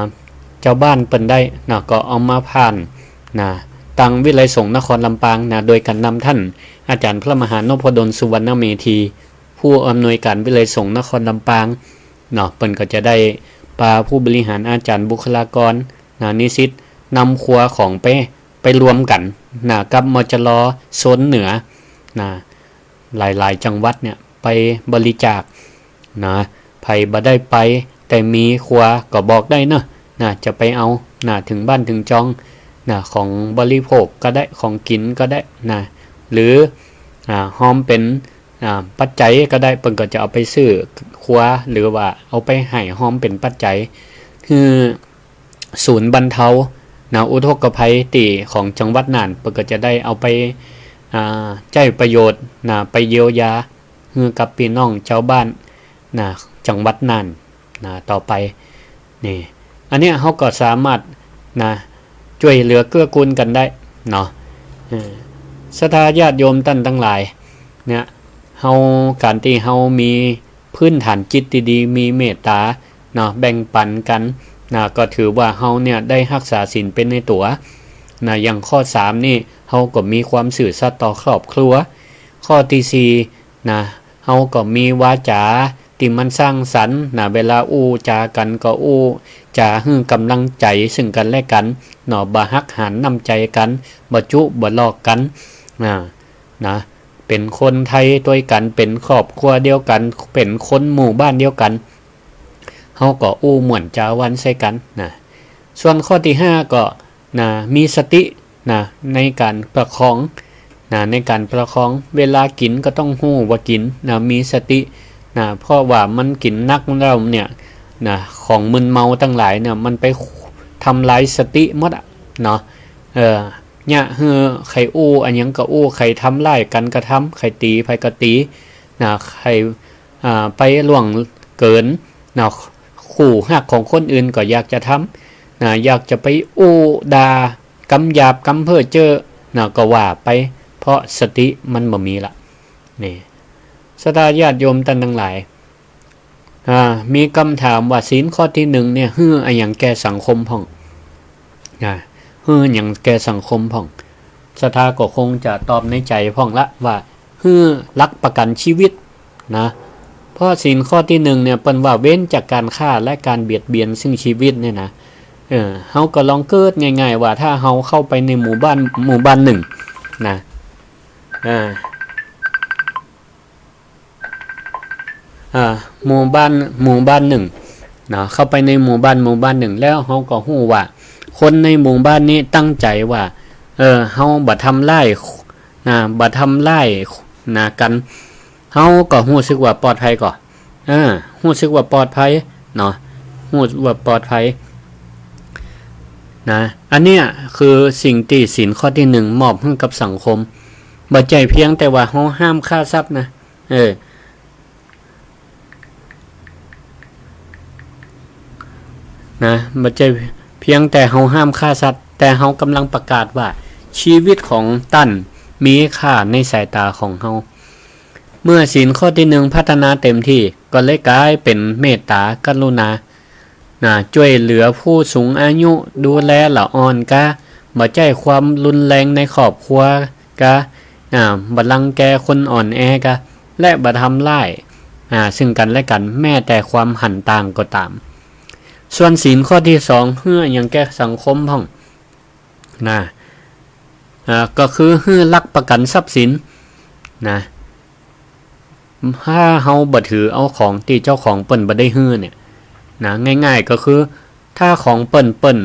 ເຈົ້າບ້ານເພິ່ນໄດ້ນະ ກໍເອົາມາຜ່ານນະ ທາງວິໄລສົງນະຄອນລຳປາງນະ ໂດຍການນຳທ່ານອາຈານພະມະຫານົບພະດົນ ສຸວັນນະເມທີ ຜູ້ອຳນວຍການວິໄລສົງນະຄອນລຳປາງເນາະ ເພິ່ນກໍຈະໄດ້ພາຜູ້ບໍລິຫານ ອາຈານ ບຸກຄະລາກອນນະ ນິສິດ ນຳຄົວຂອງໄປ ໄປລວມກັນນະ ກັບ ມຈລ ໂຊນເໜືອນະ ຫຼາຍໆຈັງຫວັດເນ່ຍ ໄປບໍລິຈາກນະ ໃຜບໍ່ໄດ້ໄປ ແຕ່ມີຄົວກໍບອກໄດ້ເນາະນະ ຈະໄປເອົານະ ເຖິງບ້ານເຖິງຊ່ອງນະ ຂອງບໍລິໂພກກໍໄດ້ ຂອງກິນກໍໄດ້ນະ ຫຼື ອາ ຮອມເປັນ ອາ ປັດໄຈກໍໄດ້ ເພິ່ນກໍຈະເອົາໄປຊື້ຄົວ ຫຼືວ່າເອົາໄປໃຫ້ຮອມເປັນປັດໄຈ ຄື ສູນບັນເທົານະ ອຸທົກກະໄພທີ່ຂອງຈັງຫວັດນ່ານ ເພິ່ນກໍຈະໄດ້ເອົາໄປ ອາ ໃຊ້ປະໂຫຍດນະ ໄປຢຽວຢາໃຫ້ກັບພີ່ນ້ອງຊາວບ້ານນະ ຈັງຫວັດນ່ານນະ ຕໍ່ໄປນີ້ ອັນເນີ້ຍເຮົາກໍສາມາດນະ ຊ່ວຍເຫຼືອເກື້ອກູນກັນໄດ້ເນາະ ເອີ ສັດທາຍາດໂຍມທ່ານທັງຫຼາຍເນຍ ເຮົາ ການທີ່ເຮົາມີ ພື້ນຖານຈິດທີ່ດີ ມີເມດຕາເນາະ ແບ່ງປັນກັນນະ ກໍຖືວ່າເຮົາເນ່ຍໄດ້ຮັກສາສິນເປັນໃນຕົວນະ ຢ່າງຂໍ້ສາມນີ້ ເຮົາກໍມີຄວາມຊື່ສັດຕໍ່ຄອບຄົວ ຂ ຂໍ້ທີສີ່ນະ ເຮົາກໍມີວາຈາທີ່ມັນສ້າງສັນນະ, ເວລາອູ້ຈາກັນກໍອູ້ຈາໃຫ້ກຳລັງໃຈເຊິ່ງກັນແລະກັນເນາະ, ບໍ່ຫັກຫານນ້ຳໃຈກັນ, ບໍ່ຈຸບໍ່ຫຼອກກັນນະ, ນະ, ເປັນຄົນໄທດ້ວຍກັນ, ເປັນຄອບຄົວດຽວກັນ, ເປັນຄົນໝູ່ບ້ານດຽວກັນ, ເຮົາກໍອູ້ມ່ວນຈາຫວານໃສ່ກັນນະ. ສ່ວນຂໍ້ທີຫ້າກໍ ນະ ມີສະຕິນະ ໃນການປະຄອງນະ, ໃນການປະຄອງ ເວລາກິນກໍຕ້ອງຮູ້ວ່າກິນນະ, ມີສະຕິນະ, ເພາະວ່າມັນກິນໜັກແລ້ວເນຍນະ, ຂອງມຶນເມົາທັງຫຼາຍນະ ມັນໄປທຳລາຍສະຕິໝົດເນາະ. ເອີ ຍະ ເຮີ ໃຜອູ້ ອັນຫຍັງກໍອູ້, ໃຜທຳຮ້າຍກັນກໍທຳ, ໃຜຕີໃຜກໍຕີນະ, ໃຜ ອ່າ ໄປລ່ວງເກີນນະ ຄູ່ຮັກຂອງຄົນອື່ນກໍຢາກຈະທຳນະ, ຢາກຈະໄປອູ້ດ່າ ກຳຫຍາບ ກຳເພ້ອເຈີ້ນະ ກໍວ່າໄປ, ເພາະສະຕິມັນບໍ່ມີລະ. ນີ້ ສັດທາຍາດໂຍມທ່ານທັງຫຼາຍ, ອ່າ ມີຄຳຖາມວ່າ ສິນຂໍ້ທີໜຶ່ງເນຍ ເຮີອາຫຍັງແກ່ສັງຄົມພ້ອງ? ນະ ເຮີຫຍັງແກ່ສັງຄົມພ້ອງ? ສັດທາກໍຄົງຈະຕອບໃນໃຈພ້ອງລະວ່າ ເຮີຫຼັກປະກັນຊີວິດນະ, ເພາະສິນຂໍ້ທີໜຶ່ງເນຍ ເພິ່ນວ່າ ເວັ້ນຈາກການຂ້າ ແລະ ການບຽດບຽນເຊິ່ງຊີວິດນີ້ນະ. ເອີ ເຮົາກໍລອງເກີດງ່າຍໆວ່າ ຖ້າເຮົາເຂົ້າໄປໃນໝູ່ບ້ານ ໝູ່ບ້ານໜຶ່ງນະ, ເອີ ອ່າ ໝູ່ບ້ານ ໝູ່ບ້ານໜຶ່ງເນາະ, ເຂົ້າໄປໃນໝູ່ບ້ານ ໝູ່ບ້ານໜຶ່ງ ແລ້ວເຮົາກໍຮູ້ວ່າ ຄົນໃນໝູ່ບ້ານນີ້ຕັ້ງໃຈວ່າ ເອີ ເຮົາບໍ່ທຳຮ້າຍນະ, ບໍ່ທຳຮ້າຍນະກັນ, ເຮົາກໍຮູ້ສຶກວ່າປອດໄພກໍ ເອີ ຮູ້ສຶກວ່າປອດໄພເນາະ, ຮູ້ສຶກວ່າປອດໄພນະ. ອັນເນີ້ຍຄືສິ່ງທີ່ສິນຂໍ້ທີໜຶ່ງມອບໃຫ້ກັບສັງຄົມ, ບໍ່ໃຊ່ພຽງແຕ່ວ່າເຮົາຫ້າມຂ້າສັດນະ, ເອີ ນະ, ບໍ່ໃຊ່ພຽງແຕ່ເຮົາຫ້າມຂ້າສັດ, ແຕ່ເຮົາກຳລັງປະກາດວ່າ ຊີວິດຂອງທ່ານມີຄ່າໃນສາຍຕາຂອງເຮົາ. ເມື່ອສິນຂໍ້ທີໜຶ່ງພັດທະນາເຕັມທີ່, ກໍເລີຍກາຍເປັນເມດຕາກະລຸນານະ, ຊ່ວຍເຫຼືອຜູ້ສູງອາຍຸ, ດູແລລະອ່ອນກະ, ບໍ່ໃຊ້ຄວາມຮຸນແຮງໃນຄອບຄົວກະ, ນະ, ບໍ່ລັງແກຄົນອ່ອນແອກະ ແລະ ບໍ່ທຳຮ້າຍ, ນະ, ຊຶ່ງກັນແລະກັນ, ແມ້ແຕ່ຄວາມຫັນຕ່າງກໍຕາມ. ສ່ວນສິນຂໍ້ທີສອງ ເຮືອຫຍັງແກ່ສັງຄົມພ້ອງ? ນະ, ນະ, ກໍຄືເຮືອຫຼັກປະກັນຊັບສິນນະ. ຖ້າເຮົາບໍ່ຖືເອົາຂອງທີ່ເຈົ້າຂອງເພິ່ນບໍ່ໄດ້ເຮືອນີ້ນະ, ງ່າຍໆກໍຄື ຖ້າຂອງເພິ່ນ ເພິ່ນ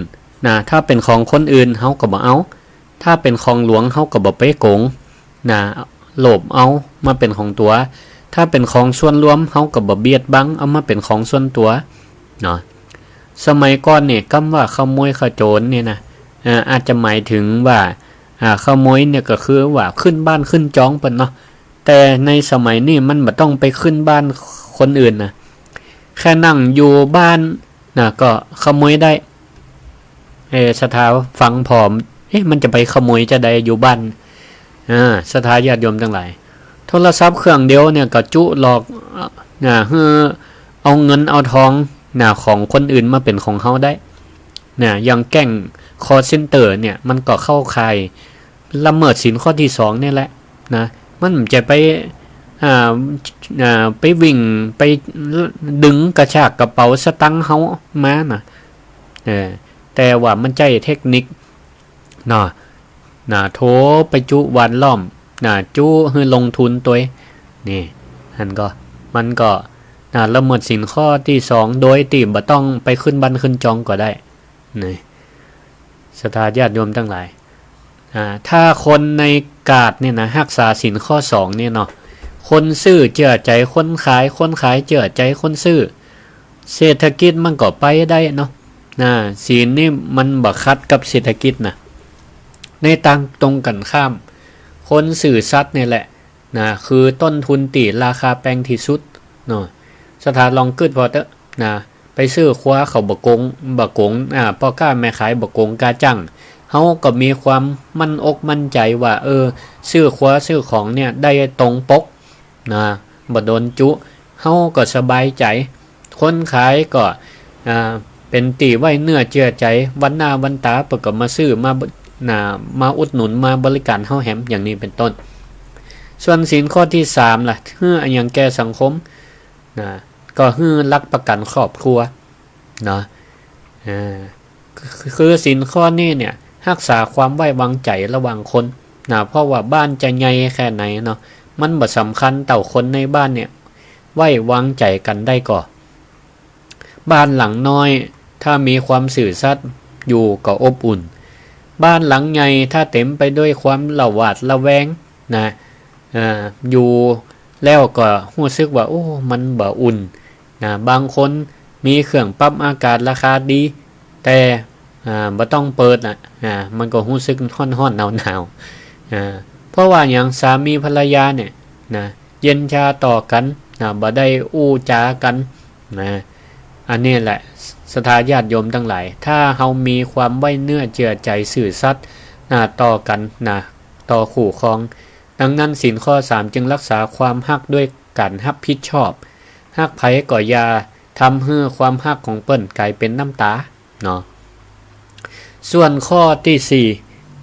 ນະ, ຖ້າເປັນຂອງຄົນອື່ນເຮົາກໍບໍ່ເອົາ, ຖ້າເປັນຂອງຫຼວງເຮົາກໍບໍ່ໄປໂກງນະ, ໂລບເອົາມາເປັນຂອງຕົວ, ຖ້າເປັນຂອງສ່ວນລວມເຮົາກໍບໍ່ບຽດບັງເອົາມາເປັນຂອງສ່ວນຕົວເນາະ. ສະໄໝກ່ອນນີ້ ຄຳວ່າຂະໂມຍຂະໂຈນນີ້ນະ, ເອີ ອາດຈະໝາຍເຖິງວ່າ ອາ ຂະໂມຍນີ້ກໍຄືວ່າຂຶ້ນບ້ານຂຶ້ນຈອງເພິ່ນເນາະ, ແຕ່ໃນສະໄໝນີ້ມັນບໍ່ຕ້ອງໄປຂຶ້ນບ້ານຄົນອື່ນນະ, ແຄ່ນັ່ງຢູ່ບ້ານນະກໍຂະໂມຍໄດ້. ເອ ສັດທາຟັງພໍ້ ເອ ມັນຈະໄປຂະໂມຍຈັ່ງໃດຢູ່ບ້ານ? ອາ ສັດທາຍາດໂຍມທັງຫຼາຍ, ໂທລະສັບເຄື່ອງດຽວນີ້ກໍຈຸຫຼອກນະ ເຮົາເອົາເງິນເອົາທອງນະ ຂອງຄົນອື່ນມາເປັນຂອງເຮົາໄດ້ນະ, ຢ່າງແກ້ງຄອລເຊັນເຕີນີ້ ມັນກໍເຂົ້າຂ່າຍ ລະເມີດສິນຂໍ້ທີສອງນີ້ແຫຼະນະ, ມັນຈະໄປ ອ່າ ອ່າ ໄປວິ່ງ ໄປດຶງກະຊາກກະເປົາສະຕັງເຮົາມານະ, ເອີ ແຕ່ວ່າມັນໃຊ້ເທັກນິກເນາະ ນະ ໂທໄປຈຸຫວ່ານລ້ອມນະ, ຈຸໃຫ້ລົງທຶນຕົວເອງ ນີ້ ຫັ້ນກໍ ມັນກໍນະ ລະເມີດສິນຂໍ້ທີສອງ ໂດຍທີ່ບໍ່ຕ້ອງໄປຂຶ້ນບ້ານຂຶ້ນຈອງກໍໄດ້. ນີ້ ສັດທາຍາດໂຍມທັງຫຼາຍ, ອາ ຖ້າຄົນໃນກາດນີ້ນະ ຮັກສາສິນຂໍ້ສອງນີ້ເນາະ, ຄົນຊື້ເຊື່ອໃຈຄົນຂາຍ, ຄົນຂາຍເຊື່ອໃຈຄົນຊື້, ເສດຖະກິດມັນກໍໄປໄດ້ເນາະ. ນະ ສິນນີ້ມັນບໍ່ຂັດກັບເສດຖະກິດນະ. ໃນທາງຕົງກັນຂ້າມ, ຄົນຊື່ສັດນີ້ແຫຼະ ນະ ຄືຕົ້ນທຶນທີ່ລາຄາແພງທີ່ສຸດເນາະ. ສັດທາລອງຄິດພໍເຕີ ນະ ໄປຊື້ຄວາເຂົາບໍ່ໂກງ ບໍ່ໂກງ ອາ ພໍ່ຄ້າແມ່ຂາຍບໍ່ໂກງກາຈ້າງ, ເຮົາກໍມີຄວາມໝັ້ນອົກໝັ້ນໃຈວ່າ ເອີ ຊື້ຄວາຊື້ຂອງເນີ້ຍໄດ້ຕົງປົກນະ ບໍ່ໂດນຈຸ ເຮົາກໍສະບາຍໃຈ. ຄົນຂາຍກໍ ອ່າ ເປັນທີ່ໄວ້ເນື້ອເຊື່ອໃຈ, ວັນໜ້າວັນຕາເພິ່ນກໍມາຊື້ ມາ ນະ ມາອຸດໜູນ ມາບໍລິການເຮົາແຮມ ຢ່າງນີ້ເປັນຕົ້ນ. ສ່ວນສິນຂໍ້ທີສາມລະ ເພື່ອຫຍັງແກ່ສັງຄົມນະ? ກໍເພື່ອຫຼັກປະກັນຄອບຄົວເນາະ. ເອີ ຄືສິນຂໍ້ນີ້ເນ່ຍ ຮັກສາຄວາມໄວ້ວາງໃຈລະຫວ່າງຄົນນະ, ເພາະວ່າບ້ານຈະໃຫຍ່ແຄ່ໃດເນາະ ມັນບໍ່ສຳຄັນເທົ່າຄົນໃນບ້ານເນ່ຍ ໄວ້ວາງໃຈກັນໄດ້ກໍ. ບ້ານຫຼັງນ້ອຍ ຖ້າມີຄວາມຊື່ສັດຢູ່ກໍອົບອຸ່ນ. ບ້ານຫຼັງໃຫຍ່ ຖ້າເຕັມໄປດ້ວຍຄວາມລະຫວາດລະແວງນະ ເອີ ຢູ່ແລ້ວກໍຮູ້ສຶກວ່າ ໂອ້ ມັນບໍ່ອຸ່ນນະ. ບາງຄົນມີເຄື່ອງປັບອາກາດລາຄາດີ ແຕ່ ອາ ບໍ່ຕ້ອງເປີດນະ ອາ ມັນກໍຮູ້ສຶກຮ້ອນໆໜາວໆ ອາ ເພາະວ່າຫຍັງ? ສາມີພັນລະຍາເນ່ຍນະ ເຢັນຊາຕໍ່ກັນນະ ບໍ່ໄດ້ອູ່ຈາກັນນະ. ອັນນີ້ແຫຼະ ສະທາຍາດໂຍມທັງຫຼາຍ ຖ້າເຮົາມີຄວາມໄວ້ເນື້ອເຊື່ອໃຈຊື່ສັດນະ ຕໍ່ກັນນະ ຕໍ່ຄູ່ຄອງ. ດັ່ງນັ້ນ ສິນຂໍ້ສາມຈຶ່ງຮັກສາຄວາມຮັກດ້ວຍການຮັບຜິດຊອບ. ຮັກໃຜກໍຢ່າທຳໃຫ້ຄວາມຮັກຂອງເພິ່ນກາຍເປັນນ້ຳຕາເນາະ. ສ່ວນຂໍ້ທີສີ່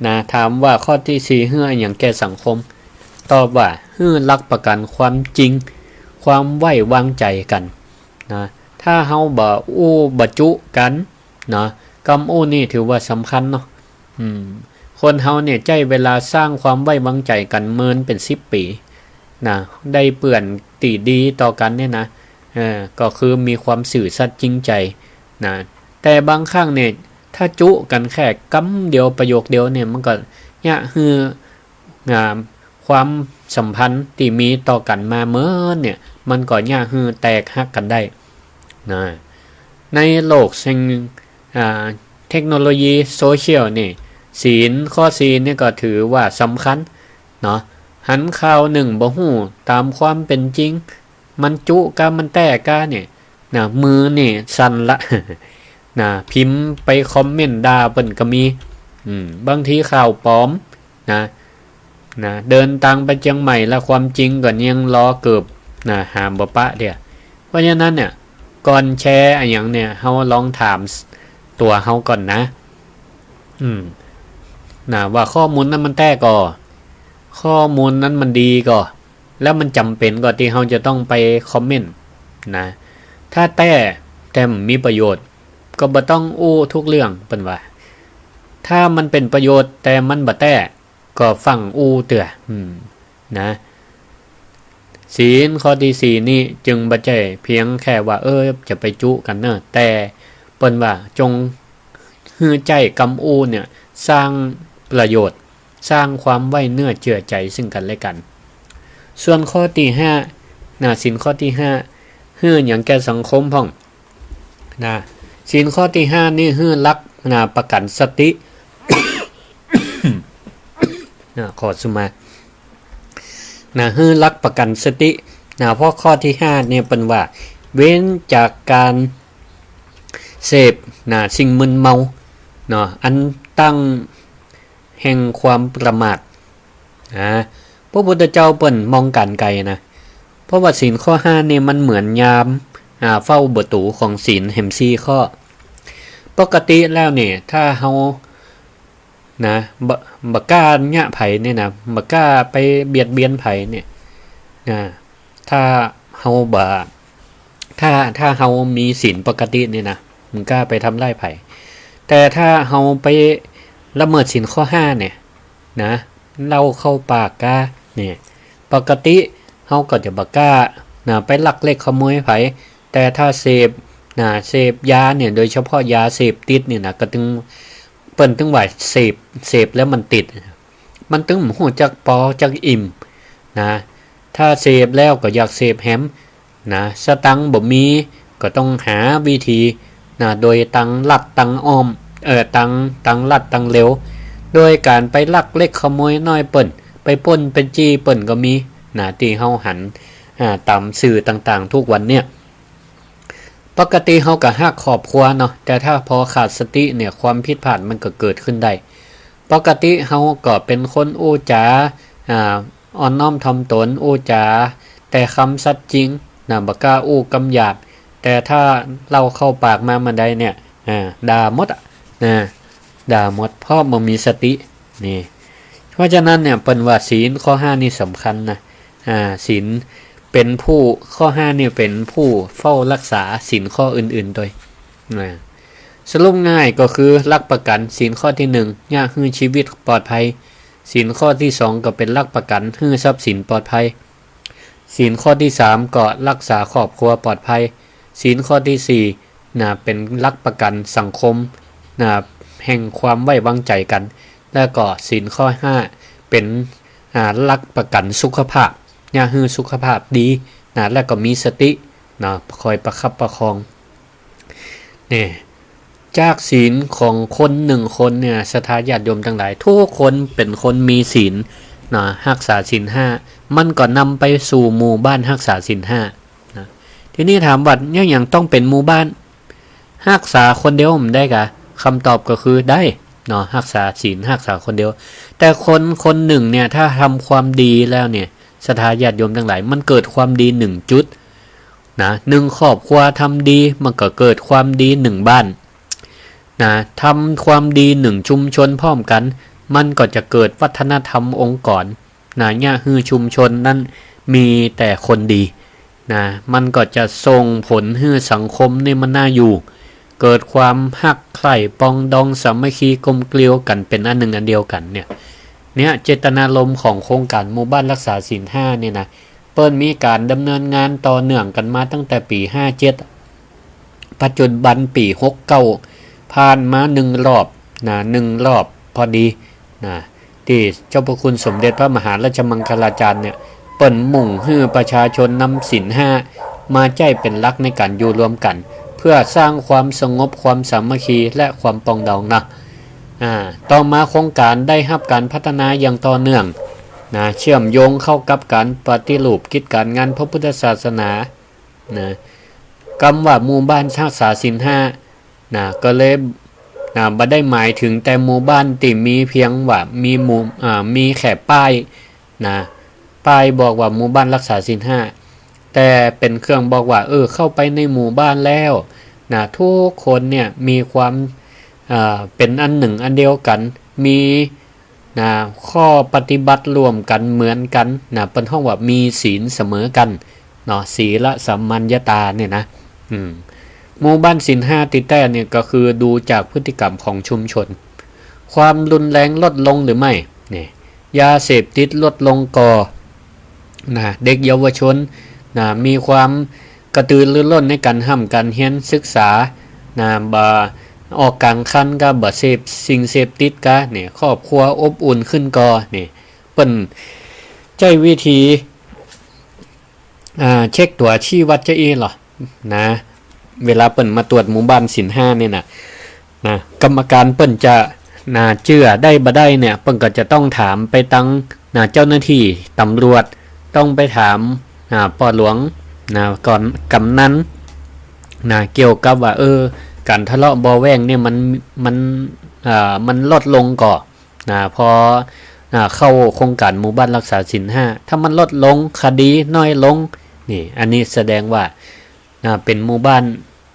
ນະ ຖາມວ່າຂໍ້ທີສີ່ເພື່ອຫຍັງແກ່ສັງຄົມ? ຕອບວ່າ ເພື່ອຫຼັກປະກັນຄວາມຈິງ ຄວາມໄວ້ວາງໃຈກັນນະ. ຖ້າເຮົາບໍ່ອູ່ບໍ່ຈຸກັນເນາະ ກຳອູ່ນີ້ຖືວ່າສຳຄັນເນາະ. ອືມ ຄົນເຮົາເນ່ຍໃຊ້ເວລາສ້າງຄວາມໄວ້ວາງໃຈກັນເມີນເປັນສິບປີນະ ໄດ້ເພື່ອນທີ່ດີຕໍ່ກັນເນ່ຍນະ ເອີ ກໍຄືມີຄວາມຊື່ສັດຈິງໃຈນະ. ແຕ່ບາງຄັ້ງເນ່ຍ ຖ້າຈຸກັນແຄ່ກຳດຽວ ປະໂຫຍກດຽວເນ່ຍ ມັນກໍຍະໃຫ້ ອາ ຄວາມສຳພັນທີ່ມີຕໍ່ກັນມາເມີນເນ່ຍ ມັນກໍຍະໃຫ້ແຕກຫັກກັນໄດ້ນະ. ໃນໂລກແຫ່ງ ອາ ເທັກໂນໂລຢີໂຊຊຽວນີ້ ສິນຂໍ້ສີ່ນີ້ກໍຖືວ່າສຳຄັນເນາະ. ຫັນຂ່າວໜຶ່ງບໍ່ຮູ້ຕາມຄວາມເປັນຈິງ ມັນຈຸກະ ມັນແຕ້ກະນີ້ນະ ມືນີ້ສັ່ນລະນະ ພິມໄປຄອມເມັນດ່າເພິ່ນກໍມີ. ອືມ ບາງທີຂ່າວປອມ ນະ ນະ ເດີນທາງໄປຈຽງໃໝ່ ແລ້ວຄວາມຈິງກໍຍັງລໍເກີບນະ ຫາມບໍ່ປະເດ. ເພາະສະນັ້ນເນ່ຍ ກ່ອນແຊອີ່ຫຍັງເນ່ຍ ເຮົາລອງຖາມຕົວເຮົາກ່ອນນະ ອືມ ນະ ວ່າຂໍ້ມູນນັ້ນມັນແຕ້ກໍ ຂໍ້ມູນນັ້ນມັນດີກໍ ແລ້ວມັນຈຳເປັນກໍທີ່ເຮົາຈະຕ້ອງໄປຄອມເມັນນະ. ຖ້າແຕ້ ແຕ່ມັນມີປະໂຫຍດ ກໍບໍ່ຕ້ອງອູ່ທຸກເລື່ອງ ເພິ່ນວ່າ. ຖ້າມັນເປັນປະໂຫຍດ ແຕ່ມັນບໍ່ແຕ້ ກໍຟັງອູ່ເທື່ອ ອືມ ນະ. ສິນຂໍ້ທີສີ່ນີ້ຈຶ່ງບໍ່ໃຊ່ພຽງແຄ່ວ່າ ເອີ ຈະໄປຈຸກັນເນີ ແຕ່ເພິ່ນວ່າ ຈົ່ງໃຫ້ໃຊ້ກຳອູ່ເນ່ຍ ສ້າງປະໂຫຍດ ສ້າງຄວາມໄວ້ເນື້ອເຊື່ອໃຈຊຶ່ງກັນແລະກັນ. ສ່ວນຂໍ້ທີຫ້ານະ ສິນຂໍ້ທີຫ້າ ເພື່ອຫຍັງແກ່ສັງຄົມພ້ອມ ນະ ສິນຂໍ້ທີຫ້ານີ້ ເພື່ອຫຼັກນະ ປະກັນສະຕິ ນະ ຂໍສຸມາ ນະ ເພື່ອຫຼັກປະກັນສະຕິນະ. ເພາະຂໍ້ທີຫ້ານີ້ເພິ່ນວ່າ ເວັ້ນຈາກການເສບນະ ສິ່ງມຶນເມົາເນາະ ອັນຕັ້ງແຫ່ງຄວາມປະໝາດ. ອາ ພະພຸດທະເຈົ້າເພິ່ນມອງການໄກນະ ເພາະວ່າສິນຂໍ້ຫ້ານີ້ມັນເໝືອນຍາມ ອາ ເຝົ້າປະຕູຂອງສິນແຮມສີ່ຂໍ້. ປົກກະຕິແລ້ວນີ້ ຖ້າເຮົານະ ບໍ່ ບໍ່ກ້າຍະໃຜນີ້ນະ ບໍ່ກ້າໄປບຽດບຽນໃຜນີ້ນະ ຖ້າເຮົາບໍ່ ຖ້າ ຖ້າເຮົາມີສິນປົກກະຕິນີ້ນະ ບໍ່ກ້າໄປທຳຮ້າຍໃຜ. ແຕ່ຖ້າເຮົາໄປລະເມີດສິນຂໍ້ຫ້ານີ້ນະ ເຫຼົ້າເຂົ້າປາກການີ້ ປົກກະຕິເຮົາກໍຈະບໍ່ກ້ານະ ໄປລັກເລັກຂະໂມຍໃຜ. ແຕ່ຖ້າເສບນະ ເສບຢານີ້ ໂດຍສະເພາະຢາເສບຕິດນີ້ນະ ກໍຈຶ່ງ ເພິ່ນຈຶ່ງວ່າເສບ ເສບແລ້ວມັນຕິດ ມັນຈຶ່ງບໍ່ຮູ້ຈັກພໍຈັກອີ່ມນະ. ຖ້າເສບແລ້ວກໍຢາກເສບແຮມນະ ສະຕັງບໍ່ມີ ກໍຕ້ອງຫາວິທີນະ ໂດຍທາງລັດທາງອ້ອມ ເອີ ທາງ ທາງລັດທາງເລວ ໂດຍການໄປລັກເລັກຂະໂມຍນ້ອຍເພິ່ນ ໄປປຸ້ນໄປຈີ້ເພິ່ນກໍມີນະ ທີ່ເຮົາຫັນ ອາ ຕາມສື່ຕ່າງໆທຸກວັນເນີ້ຍ. ປົກກະຕິເຮົາກໍຮັກຄອບຄົວເນາະ ແຕ່ຖ້າພໍຂາດສະຕິເນ່ຍ ຄວາມຜິດພາດມັນກໍເກີດຂຶ້ນໄດ້. ປົກກະຕິເຮົາກໍເປັນຄົນອູ່ຈາ ອາ ອ່ອນນ້ອມຖ່ອມຕົນ ອູ່ຈາແຕ່ຄຳສັດຈິງນະ ບໍ່ກ້າອູ່ຄຳຫຍາບ. ແຕ່ຖ້າເຫຼົ້າເຂົ້າປາກມາເມື່ອໃດເນ່ຍ ອາ ດ່າໝົດອະນະ ດ່າໝົດ ເພາະບໍ່ມີສະຕິນີ້. ເພາະສະນັ້ນເນຍ ເພິ່ນວ່າສິນຂໍ້ຫ້ານີ້ສຳຄັນນະ. ອາ ສິນເປັນຜູ້ ຂໍ້ຫ້ານີ້ເປັນຜູ້ເຝົ້າຮັກສາສິນຂໍ້ອື່ນໆໂດຍ. ອາ ສະຫຼຸບງ່າຍກໍຄືຫຼັກປະກັນ ສິນຂໍ້ທີໜຶ່ງ ຍາກໃຫ້ຊີວິດປອດໄພ, ສິນຂໍ້ທີສອງກໍເປັນຫຼັກປະກັນໃຫ້ຊັບສິນປອດໄພ, ສິນຂໍ້ທີສາມກໍຮັກສາຄອບຄົວປອດໄພ, ສິນຂໍ້ທີສີ່ນະ ເປັນຫຼັກປະກັນສັງຄົມນະ ແຫ່ງຄວາມໄວ້ວາງໃຈກັນ ແລະກໍສິນຂໍ້ຫ້າເປັນ ອາ ຫຼັກປະກັນສຸຂະພາບ ຍາກໃຫ້ສຸຂະພາບດີນະ ແລະກໍມີສະຕິນະ ຄອຍປະຄັບປະຄອງ. ນີ້ ຈາກສິນຂອງຄົນໜຶ່ງຄົນເນຍ ສັດທາຍາດໂຍມທັງຫຼາຍ ທຸກຄົນເປັນຄົນມີສິນນະ ຮັກສາສິນຫ້າ ມັນກໍນຳໄປສູ່ໝູ່ບ້ານຮັກສາສິນຫ້ານະ. ທີນີ້ຖາມວ່າ ຍັງ ຫຍັງຕ້ອງເປັນໝູ່ບ້ານ? ຮັກສາຄົນດຽວມັນໄດ້ກະ? ຄຳຕອບກໍຄືໄດ້ເນາະ ຮັກສາສິນ ຮັກສາຄົນດຽວ. ແຕ່ຄົນຄົນໜຶ່ງເນຍ ຖ້າທຳຄວາມດີແລ້ວເນຍ ສັດທາຍາດໂຍມທັງຫຼາຍ ມັນເກີດຄວາມດີໜຶ່ງຈຸດນະ, ໜຶ່ງຄອບຄົວທຳດີ ມັນກໍເກີດຄວາມດີໜຶ່ງບ້ານນະ, ທຳຄວາມດີໜຶ່ງຊຸມຊົນພ້ອມກັນ ມັນກໍຈະເກີດວັດທະນະທຳອົງກອນນະ ຍາກໃຫ້ຊຸມຊົນນັ້ນມີແຕ່ຄົນດີນະ, ມັນກໍຈະສົ່ງຜົນໃຫ້ສັງຄົມນີ້ມັນໜ້າຢູ່ ເກີດຄວາມຮັກໃຄ່ປອງດອງສາມັກຄີກົມເກລີຍວກັນເປັນອັນໜຶ່ງອັນດຽວກັນເນຍ. ເນຍ ເຈດຕະນາລົມຂອງໂຄງການໝູ່ບ້ານຮັກສາສິນຫ້ານີ້ນະ ເປີດມີການດຳເນີນງານຕໍ່ເນື່ອງກັນມາຕັ້ງແຕ່ປີຫ້າເຈັດ ປັດຈຸບັນປີຫົກເກົ້າ ຜ່ານມາໜຶ່ງລອບນະ ໜຶ່ງລອບພໍດີນະ ທີ່ເຈົ້າພະຄຸນສົມເດັດພະມະຫາລາຊະມັງຄະລາຈານເນຍ ເພິ່ນມຸ່ງໃຫ້ປະຊາຊົນນຳສິນຫ້າມາໃຊ້ເປັນຫຼັກໃນການຢູ່ລວມກັນ ເພື່ອສ້າງຄວາມສະຫງົບ ຄວາມສາມັກຄີ ແລະ ຄວາມປອງດອງເນາະ. ອາ ຕໍ່ມາໂຄງການໄດ້ຮັບການພັດທະນາຢ່າງຕໍ່ເນື່ອງນະ ເຊື່ອມໂຍງເຂົ້າກັບການປະຕິຮູບກິດການງານພະພຸດທະສາສະໜານະ. ຄຳວ່າໝູ່ບ້ານຮັກສາສິນຫ້ານະ ກໍເລີຍນະ ບໍ່ໄດ້ໝາຍເຖິງແຕ່ໝູ່ບ້ານທີ່ມີພຽງວ່າມີໝູ່ ອາ ມີແຄ່ປ້າຍນະ ປ້າຍບອກວ່າໝູ່ບ້ານຮັກສາສິນຫ້າ ແຕ່ເປັນເຄື່ອງບອກວ່າ ເອີ ເຂົ້າໄປໃນໝູ່ບ້ານແລ້ວນະ ທຸກຄົນເນຍມີຄວາມ ເປັນອັນໜຶ່ງອັນດຽວກັນ ມີນະ ຂໍ້ປະຕິບັດຮ່ວມກັນເໝືອນກັນນະ ເພິ່ນຮ້ອງວ່າມີສິນສະເໝີກັນເນາະ ສີລະສາມັນຍະຕານີ້ນະ. ອືມ ໝູ່ບ້ານສິນຫ້າທີ່ແທ້ນີ້ກໍຄືດູຈາກພຶດຕິກຳຂອງຊຸມຊົນ ຄວາມຮຸນແຮງລົດລົງຫຼືໄໝ? ນີ້ ຢາເສບຕິດລົດລົງກໍ ນະ ເດັກເຍົາວະຊົນນະ ມີຄວາມກະຕືລືລົ້ນໃນການຮ່ຳການຮຽນສຶກສານະ ບໍ່ອອກກາງຄັນກະບໍ່ເສບສິ່ງເສບຕິດກະນີ້ ຄອບຄົວອົບອຸ່ນຂຶ້ນກໍນີ້ ເພິ່ນໃຊ້ວິທີ ອ່າ ເຊັກຕົວຊີ້ວັດຈະອີ່ລະນະ ເວລາເພິ່ນມາຕວດໝູ່ບ້ານສິນຫ້ານີ້ນະ ນະ ກຳມະການເພິ່ນຈະນະ ເຈື່ອໄດ້ບໍ່ໄດ້ເນຍ ເພິ່ນກໍຈະຕ້ອງຖາມໄປທາງນະ ເຈົ້າໜ້າທີ່ຕຳຫຼວດ ຕ້ອງໄປຖາມນະ ພໍ່ຫຼວງນະ ກ່ອນ ກຳນັນນະ ກ່ຽວກັບວ່າ ເອີ ການທະເລາະເບາະແວ້ງນີ້ມັນ ມັນ ເອີ ມັນລົດລົງກໍ ນະ ພໍ ນະ ເຂົ້າໂຄງການໝູ່ບ້ານຮັກສາສິນຫ້າ ຖ້າມັນລົດລົງ ຄະດີນ້ອຍລົງ ນີ້ ອັນນີ້ສະແດງວ່າ ນະ ເປັນໝູ່ບ້ານ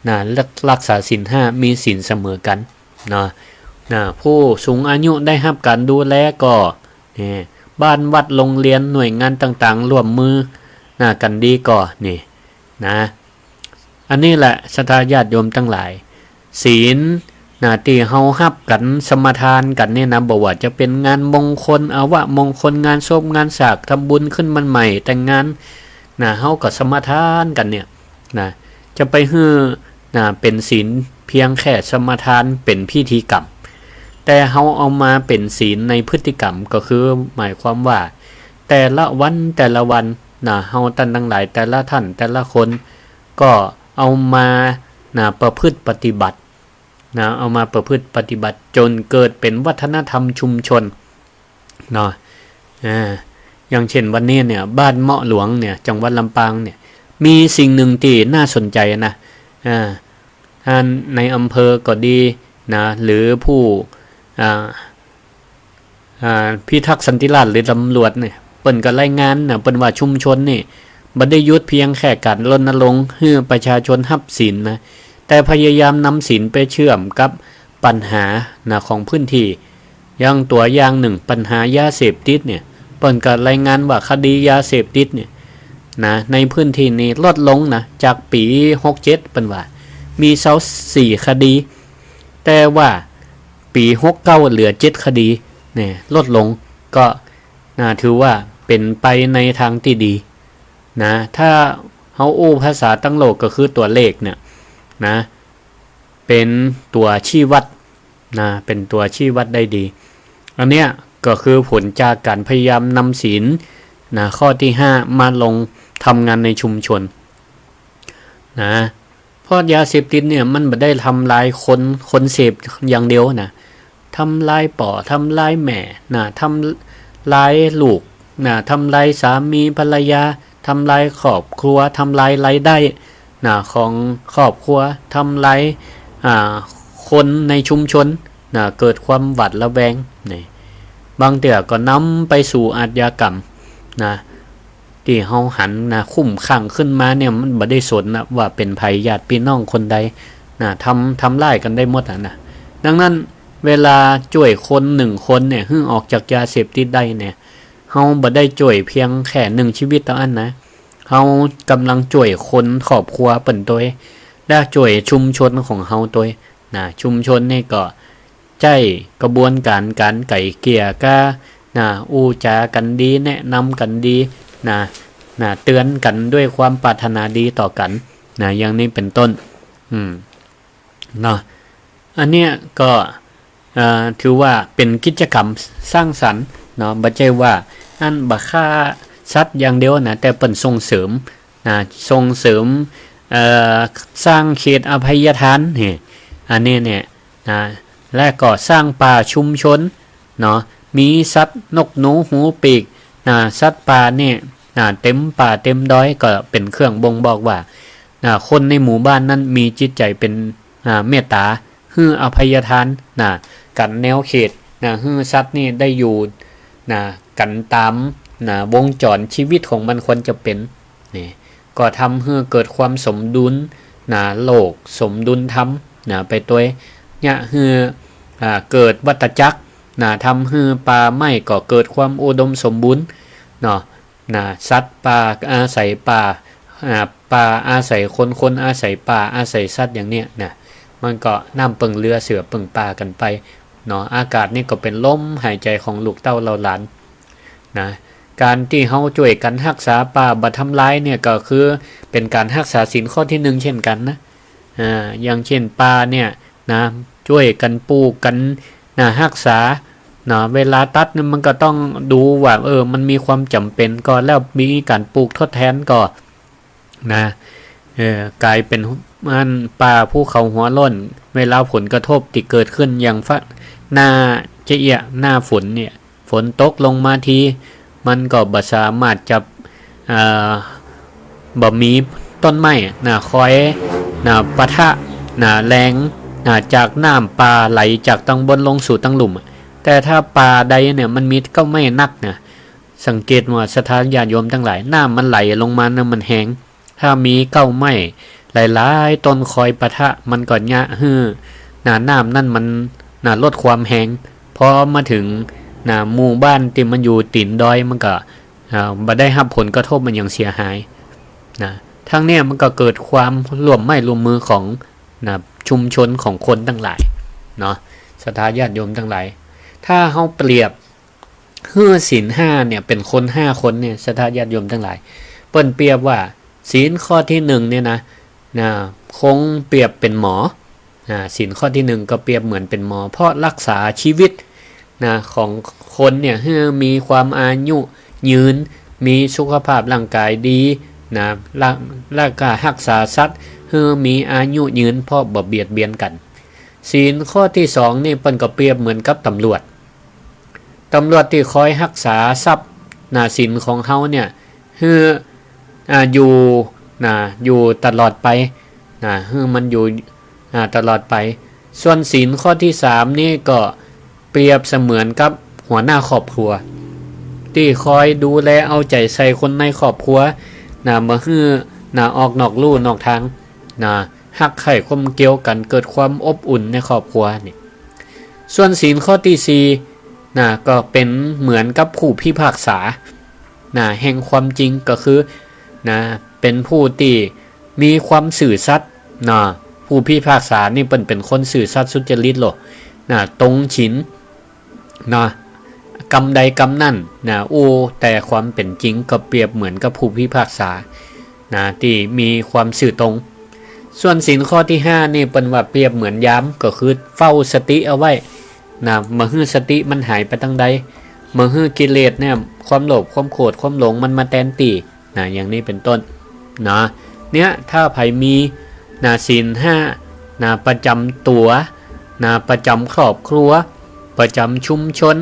ນະ ຮັກ ຮັກສາສິນຫ້າ ມີສິນສະເໝີກັນເນາະ ນະ ຜູ້ສູງອາຍຸໄດ້ຮັບການດູແລກໍ ນີ້ ບ້ານວັດໂຮງຮຽນໜ່ວຍງານຕ່າງໆຮ່ວມມືນະ ກັນດີກໍ ນີ້ ນະ ອັນນີ້ແຫຼະ ສັດທາຍາດໂຍມທັງຫຼາຍ ສິນນະ ທີ່ເຮົາຮັບກັນສະມາທານກັນນີ້ນະ ບໍ່ວ່າຈະເປັນງານມົງຄົນ ອະວະມົງຄົນ ງານສົບ ງານສາກ ທຳບຸນຂຶ້ນບ້ານໃໝ່ ແຕ່ງງານນະ ເຮົາກໍສະມາທານກັນເນຍນະ ຈະໄປຮື້ນະ ເປັນສິນພຽງແຄ່ສະມາທານເປັນພິທີກຳ ແຕ່ເຮົາເອົາມາເປັນສິນໃນພຶດຕິກຳ ກໍຄືໝາຍຄວາມວ່າ ແຕ່ລະວັນ ແຕ່ລະວັນນະ ເຮົາທ່ານທັງຫຼາຍ ແຕ່ລະທ່ານ ແຕ່ລະຄົນ ກໍເອົາມານະ ປະພຶດປະຕິບັດນະ ເອົາມາປະພຶດປະຕິບັດ ຈົນເກີດເປັນວັດທະນະທຳຊຸມຊົນເນາະ. ອາ ຢ່າງເຊັ່ນວັນນີ້ເນຍ ບ້ານເມາະຫຼວງເນຍ ຈັງຫວັດລຳປາງເນຍ ມີສິ່ງໜຶ່ງທີ່ໜ້າສົນໃຈນະ ອາ ທ່ານນາຍອຳເພີກໍດີນະ ຫຼືຜູ້ ອາ ອາ ພິທັກສັນຕິລາດ ຫຼືຕຳຫຼວດນີ້ ເພິ່ນກໍລາຍງານນະ ເພິ່ນວ່າຊຸມຊົນນີ້ບໍ່ໄດ້ຢຸດພຽງແຄ່ການລົນນະລົງໃຫ້ປະຊາຊົນຮັບສິນນະ ແຕ່ພະຍາຍາມນຳສິນໄປເຊື່ອມກັບບັນຫານະ ຂອງພື້ນທີ່ ຢ່າງຕົວຢ່າງໜຶ່ງ ບັນຫາຢາເສບຕິດເນຍ ເພິ່ນກໍລາຍງານວ່າຄະດີຢາເສບຕິດເນຍນະ ໃນພື້ນທີ່ນີ້ລົດລົງນະ ຈາກປີຫົກເຈັດ ເພິ່ນວ່າມີຊາວສີ່ຄະດີ ແຕ່ວ່າປີຫົກເກົ້າເຫຼືອເຈັດຄະດີເນຍ ລົດລົງ ກໍນະ ຖືວ່າເປັນໄປໃນທາງທີ່ດີນະ. ຖ້າເຮົາໂອ້ພາສາຕັ້ງໂລກກໍຄືຕົວເລກເນຍນະ ເປັນຕົວຊີ້ວັດນະ ເປັນຕົວຊີ້ວັດໄດ້ດີ. ອັນເນຍກໍຄືຜົນຈາກການພະຍາຍາມນຳສິນນະ ຂໍ້ທີຫ້າ ມາລົງທຳງານໃນຊຸມຊົນນະ. ເພາະຢາເສບຕິດເນຍ ມັນບໍ່ໄດ້ທຳລາຍຄົນ ຄົນເສບຢ່າງດຽວນະ, ທຳລາຍພໍ່ ທຳລາຍແມ່ນະ, ທຳລາຍລູກນະ, ທຳລາຍສາມີພັນລະຍາ, ທຳລາຍຄອບຄົວ, ທຳລາຍລາຍໄດ້ນະ ຂອງຄອບຄົວ, ທຳລາຍ ອາ ຄົນໃນຊຸມຊົນນະ, ເກີດຄວາມຫວາດລະແວງນີ້ ບາງເທື່ອກໍນຳໄປສູ່ອາດຍາກຳນະ. ທີ່ເຮົາຫັນນະ ຄຸ້ມຄັ້ງຂຶ້ນມາເນຍ ມັນບໍ່ໄດ້ສົນນະວ່າເປັນໃຜ ຍາດພີ່ນ້ອງຄົນໃດນະ ທຳ ທຳຮ້າຍກັນໄດ້ໝົດຫັ້ນນະ. ດັ່ງນັ້ນ ເວລາຊ່ວຍຄົນໜຶ່ງຄົນເນຍ ໃຫ້ອອກຈາກຢາເສບຕິດໄດ້ເນຍ ເຮົາບໍ່ໄດ້ຊ່ວຍພຽງແຄ່ໜຶ່ງຊີວິດເທົ່ານັ້ນນະ, ເຮົາກຳລັງຊ່ວຍຄົນຄອບຄົວເພິ່ນໂດຍ ແລະ ຊ່ວຍຊຸມຊົນຂອງເຮົາໂດຍນະ. ຊຸມຊົນນີ້ກໍ ໃຊ້ກະບວນການການໄກ່ເກ່ຍການະ ອູ່ຈາກັນດີ ແນະນຳກັນດີນະ ນະ ເຕືອນກັນດ້ວຍຄວາມປາດຖະໜາດີຕໍ່ກັນນະ ຢ່າງນີ້ເປັນຕົ້ນ ອືມ ເນາະ. ອັນເນີ້ຍກໍ ເອີ ຖືວ່າເປັນກິດຈະກຳສ້າງສັນເນາະ, ບໍ່ໃຊ່ວ່າອັນ ບໍ່ຂ້າສັດຢ່າງດຽວນະ, ແຕ່ເພິ່ນສົ່ງເສີມ ນະ ສົ່ງເສີມ ເອີ ສ້າງເຂດອະໄພຍະທານນີ້ ອັນນີ້ເນຍນະ ແລະ ກໍສ້າງປ່າຊຸມຊົນເນາະ, ມີສັດນົກໜູຫູປີກນະ ສັດປ່ານີ້ນະ ເຕັມປ່າເຕັມດອຍ ກໍເປັນເຄື່ອງບົ່ງບອກວ່ານະ ຄົນໃນໝູ່ບ້ານນັ້ນມີຈິດໃຈເປັນ ນະ ເມດຕາ ໃຫ້ອະໄພຍະທານນະ ກັນແນວເຂດນະ ໃຫ້ສັດນີ້ໄດ້ຢູ່ນະ ກັນຕາມນະ ວົງຈອນຊີວິດຂອງມັນຄວນຈະເປັນນີ້ ກໍທຳໃຫ້ເກີດຄວາມສົມດຸນນະ ໂລກສົມດຸນທຳນະ ໄປໂດຍ ຍະໃຫ້ ອາ ເກີດວັດຕະຈັກນະ ທຳໃຫ້ປ່າໄມ້ກໍເກີດຄວາມອຸດົມສົມບູນເນາະ. ນະ ສັດປ່າອາໄສປ່າ ອາ ປ່າອາໄສຄົນ ຄົນອາໄສປ່າ ອາໄສສັດ ຢ່າງເນີ້ຍນະ ມັນກໍນ້ຳເປິ້ງເຫຼືອ ເສືອເປິ້ງປ່າກັນໄປເນາະ. ອາກາດນີ້ກໍເປັນລົມຫາຍໃຈຂອງລູກເຕົ້າເຫຼົ່າຫຼານນະ. ການທີ່ເຮົາຊ່ວຍກັນຮັກສາປ່າ ບໍ່ທຳລາຍເນຍ ກໍຄືເປັນການຮັກສາສິນຂໍ້ທີໜຶ່ງເຊັ່ນກັນນະ. ອາ ຢ່າງເຊັ່ນປ່າເນຍ ນະ ຊ່ວຍກັນປູກກັນນະ ຮັກສາເນາະ. ເວລາຕັດນີ້ມັນກໍຕ້ອງດູວ່າ ເອີ ມັນມີຄວາມຈຳເປັນກໍ ແລ້ວມີການປູກທົດແທນກໍນະ ເອີ ກາຍເປັນອັນປ່າພູເຂົາຫົວໂລ້ນ. ເວລາຜົນກະທົບທີ່ເກີດຂຶ້ນຢ່າງ ນາຈະເອຍ ໜ້າຝົນເນຍ ຝົນຕົກລົງມາທີ ມັນກໍບໍ່ສາມາດຈະ ເອີ ບໍ່ມີຕົ້ນໄມ້ນະ ຄອຍນະ ປະທະນະ ແຮງນະ ຈາກນ້ຳປ່າໄຫຼຈາກທາງບົນລົງສູ່ທາງລຸ່ມ. ແຕ່ຖ້າປ່າໃດເນຍ ມັນມີເກົ້າໄມ້ໜັກນະ ສັງເກດວ່າ ສັດທາຍາດໂຍມທັງຫຼາຍ ນ້ຳມັນໄຫຼລົງມານະ ມັນແຮງ. ຖ້າມີເກົ້າໄມ້ຫຼາຍໆຕົ້ນຄອຍປະທະ ມັນກໍຍະໃຫ້ນະ ນ້ຳນັ້ນມັນນະ ລົດຄວາມແຮງ. ພໍມາເຖິງນະ ໝູ່ບ້ານທີ່ມັນຢູ່ຕີນດອຍ ມັນກໍ ອາ ບໍ່ໄດ້ຮັບຜົນກະທົບອີ່ຫຍັງເສຍຫາຍນະ. ທາງເນີ້ຍມັນກໍເກີດຄວາມຮ່ວມໄມ້ຮ່ວມມືຂອງນະ ຊຸມຊົນຂອງຄົນທັງຫຼາຍເນາະ ສັດທາຍາດໂຍມທັງຫຼາຍ. ຖ້າເຮົາປຽບ ຄືສິນຫ້າເນຍ ເປັນຄົນຫ້າຄົນເນຍ ສັດທາຍາດໂຍມທັງຫຼາຍ ເພິ່ນປຽບວ່າ ສິນຂໍ້ທີໜຶ່ງເນຍນະ ນະ ຄົງປຽບເປັນໝໍ. ນະ ສິນຂໍ້ທີໜຶ່ງກໍປຽບເໝືອນເປັນໝໍ ເພາະລັກສາຊີວິດນະ ຂອງຄົນເນຍ ໃຫ້ມີຄວາມອາຍຸຍືນ ມີສຸຂະພາບຮ່າງກາຍດີນະ ລະ ລະກະຮັກສາສັດໃຫ້ມີອາຍຸຍືນ ເພາະບໍ່ບຽດບຽນກັນ. ສິນຂໍ້ທີສອງນີ້ ເພິ່ນກໍປຽບເໝືອນກັບຕຳຫຼວດ. ຕຳຫຼວດທີ່ຄອຍຮັກສາຊັບນະ ສິນຂອງເຮົາເນຍ ໃຫ້ ອາ ຢູ່ນະ ຢູ່ຕະຫຼອດໄປນະ ໃຫ້ມັນຢູ່ ອາ ຕະຫຼອດໄປ. ສ່ວນສິນຂໍ້ທີສາມນີ້ ກໍປຽບສະເໝືອນກັບຫົວໜ້າຄອບຄົວ ທີ່ຄອຍດູແລເອົາໃຈໃສ່ຄົນໃນຄອບຄົວນະ ບໍ່ໃຫ້ນະ ອອກນອກลู่ນອກທາງນະ. ຮັກໃຫ້ກົມກ່ຽວກັນ ເກີດຄວາມອົບອຸ່ນໃນຄອບຄົວນີ້. ສ່ວນສິນຂໍ້ທີສີ່ ນະ ກໍເປັນເໝືອນກັບຜູ້ພິພາກສານະ ແຫ່ງຄວາມຈິງ ກໍຄືນະ ເປັນຜູ້ທີ່ມີຄວາມຊື່ສັດນະ. ຜູ້ພິພາກສານີ້ເພິ່ນເປັນຄົນຊື່ສັດສຸດຈະລິດໂລດນະ ຕົງສິນນະ ກຳໃດກຳນັ້ນນະ. ໂອ້ ແຕ່ຄວາມເປັນຈິງກໍປຽບເໝືອນກັບຜູ້ພິພາກສານະ ທີ່ມີຄວາມຊື່ຕົງ. ສ່ວນສິນຂໍ້ທີຫ້ານີ້ ເພິ່ນວ່າປຽບເໝືອນຍາມ ກໍຄືເຝົ້າສະຕິເອົາໄວ້ນະ ບໍ່ຮູ້ສະຕິມັນຫາຍໄປທາງໃດ, ບໍ່ຮູ້ກິເລດແນມ ຄວາມໂລບ ຄວາມໂກດ ຄວາມຫຼົງ ມັນມາແທນທີ່ນະ ຢ່າງນີ້ເປັນຕົ້ນນະ. ເນຍ ຖ້າໃຜມີນະ ສິນຫ້ານະ ປະຈຳຕົວນະ ປະຈຳຄອບຄົວ ປະຈຳຊຸມຊົນ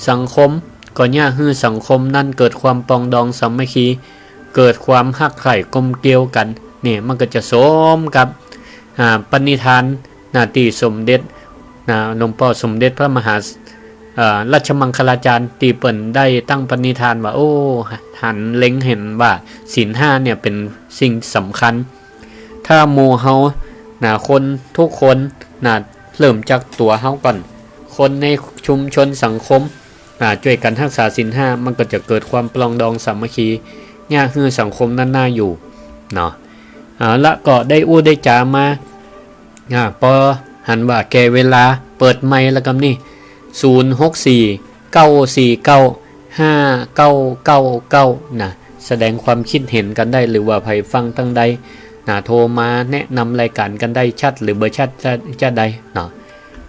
ສັງຄົມ ກໍຍາກໃຫ້ສັງຄົມນັ້ນເກີດຄວາມປອງດອງສາມັກຄີ ເກີດຄວາມຮັກໃຄ່ກົມກຽວກັນ. ນີ້ມັນກໍຈະສົມກັບ ອາ ປະນິທານນະ ທີ່ສົມເດັດນະ ຫຼວງພໍ່ສົມເດັດພະມະຫາ ເອີ ລາຊະມັງຄະລາຈານ ທີ່ເພິ່ນໄດ້ຕັ້ງປະນິທານວ່າ ໂອ້ ຫັນເລັງເຫັນວ່າສິນຫ້າເນຍເປັນສິ່ງສຳຄັນ. ຖ້າໝູ່ເຮົານະ ຄົນທຸກຄົນນະ ເລີ່ມຈາກຕົວເຮົາກ່ອນ ຄົນໃນຊຸມຊົນສັງຄົມ ອາ ຊ່ວຍກັນຮັກສາສິນຫ້າ ມັນກໍຈະເກີດຄວາມປລອງດອງສາມັກຄີ ຍາກໃຫ້ສັງຄົມນັ້ນໜ້າຢູ່ເນາະ. ເອົາລະ ກໍໄດ້ອູ້ໄດ້ຈາມາ ອາ ພໍຫັນວ່າແກ່ເວລາ ເປີດໃໝ່ລະກັບນີ້ ສູນຫົກສີ່ ເກົ້າສີ່ເກົ້າ ຫ້າເກົ້າເກົ້າເກົ້າ ນະ ສະແດງຄວາມຄິດເຫັນກັນໄດ້ ຫຼືວ່າໃຜຟັງທາງໃດນະ ໂທມາແນະນຳລາຍການກັນໄດ້ ຊັດ ຫຼືບໍ່ຊັດ ຈະ ຈະໄດ້ເນາະ.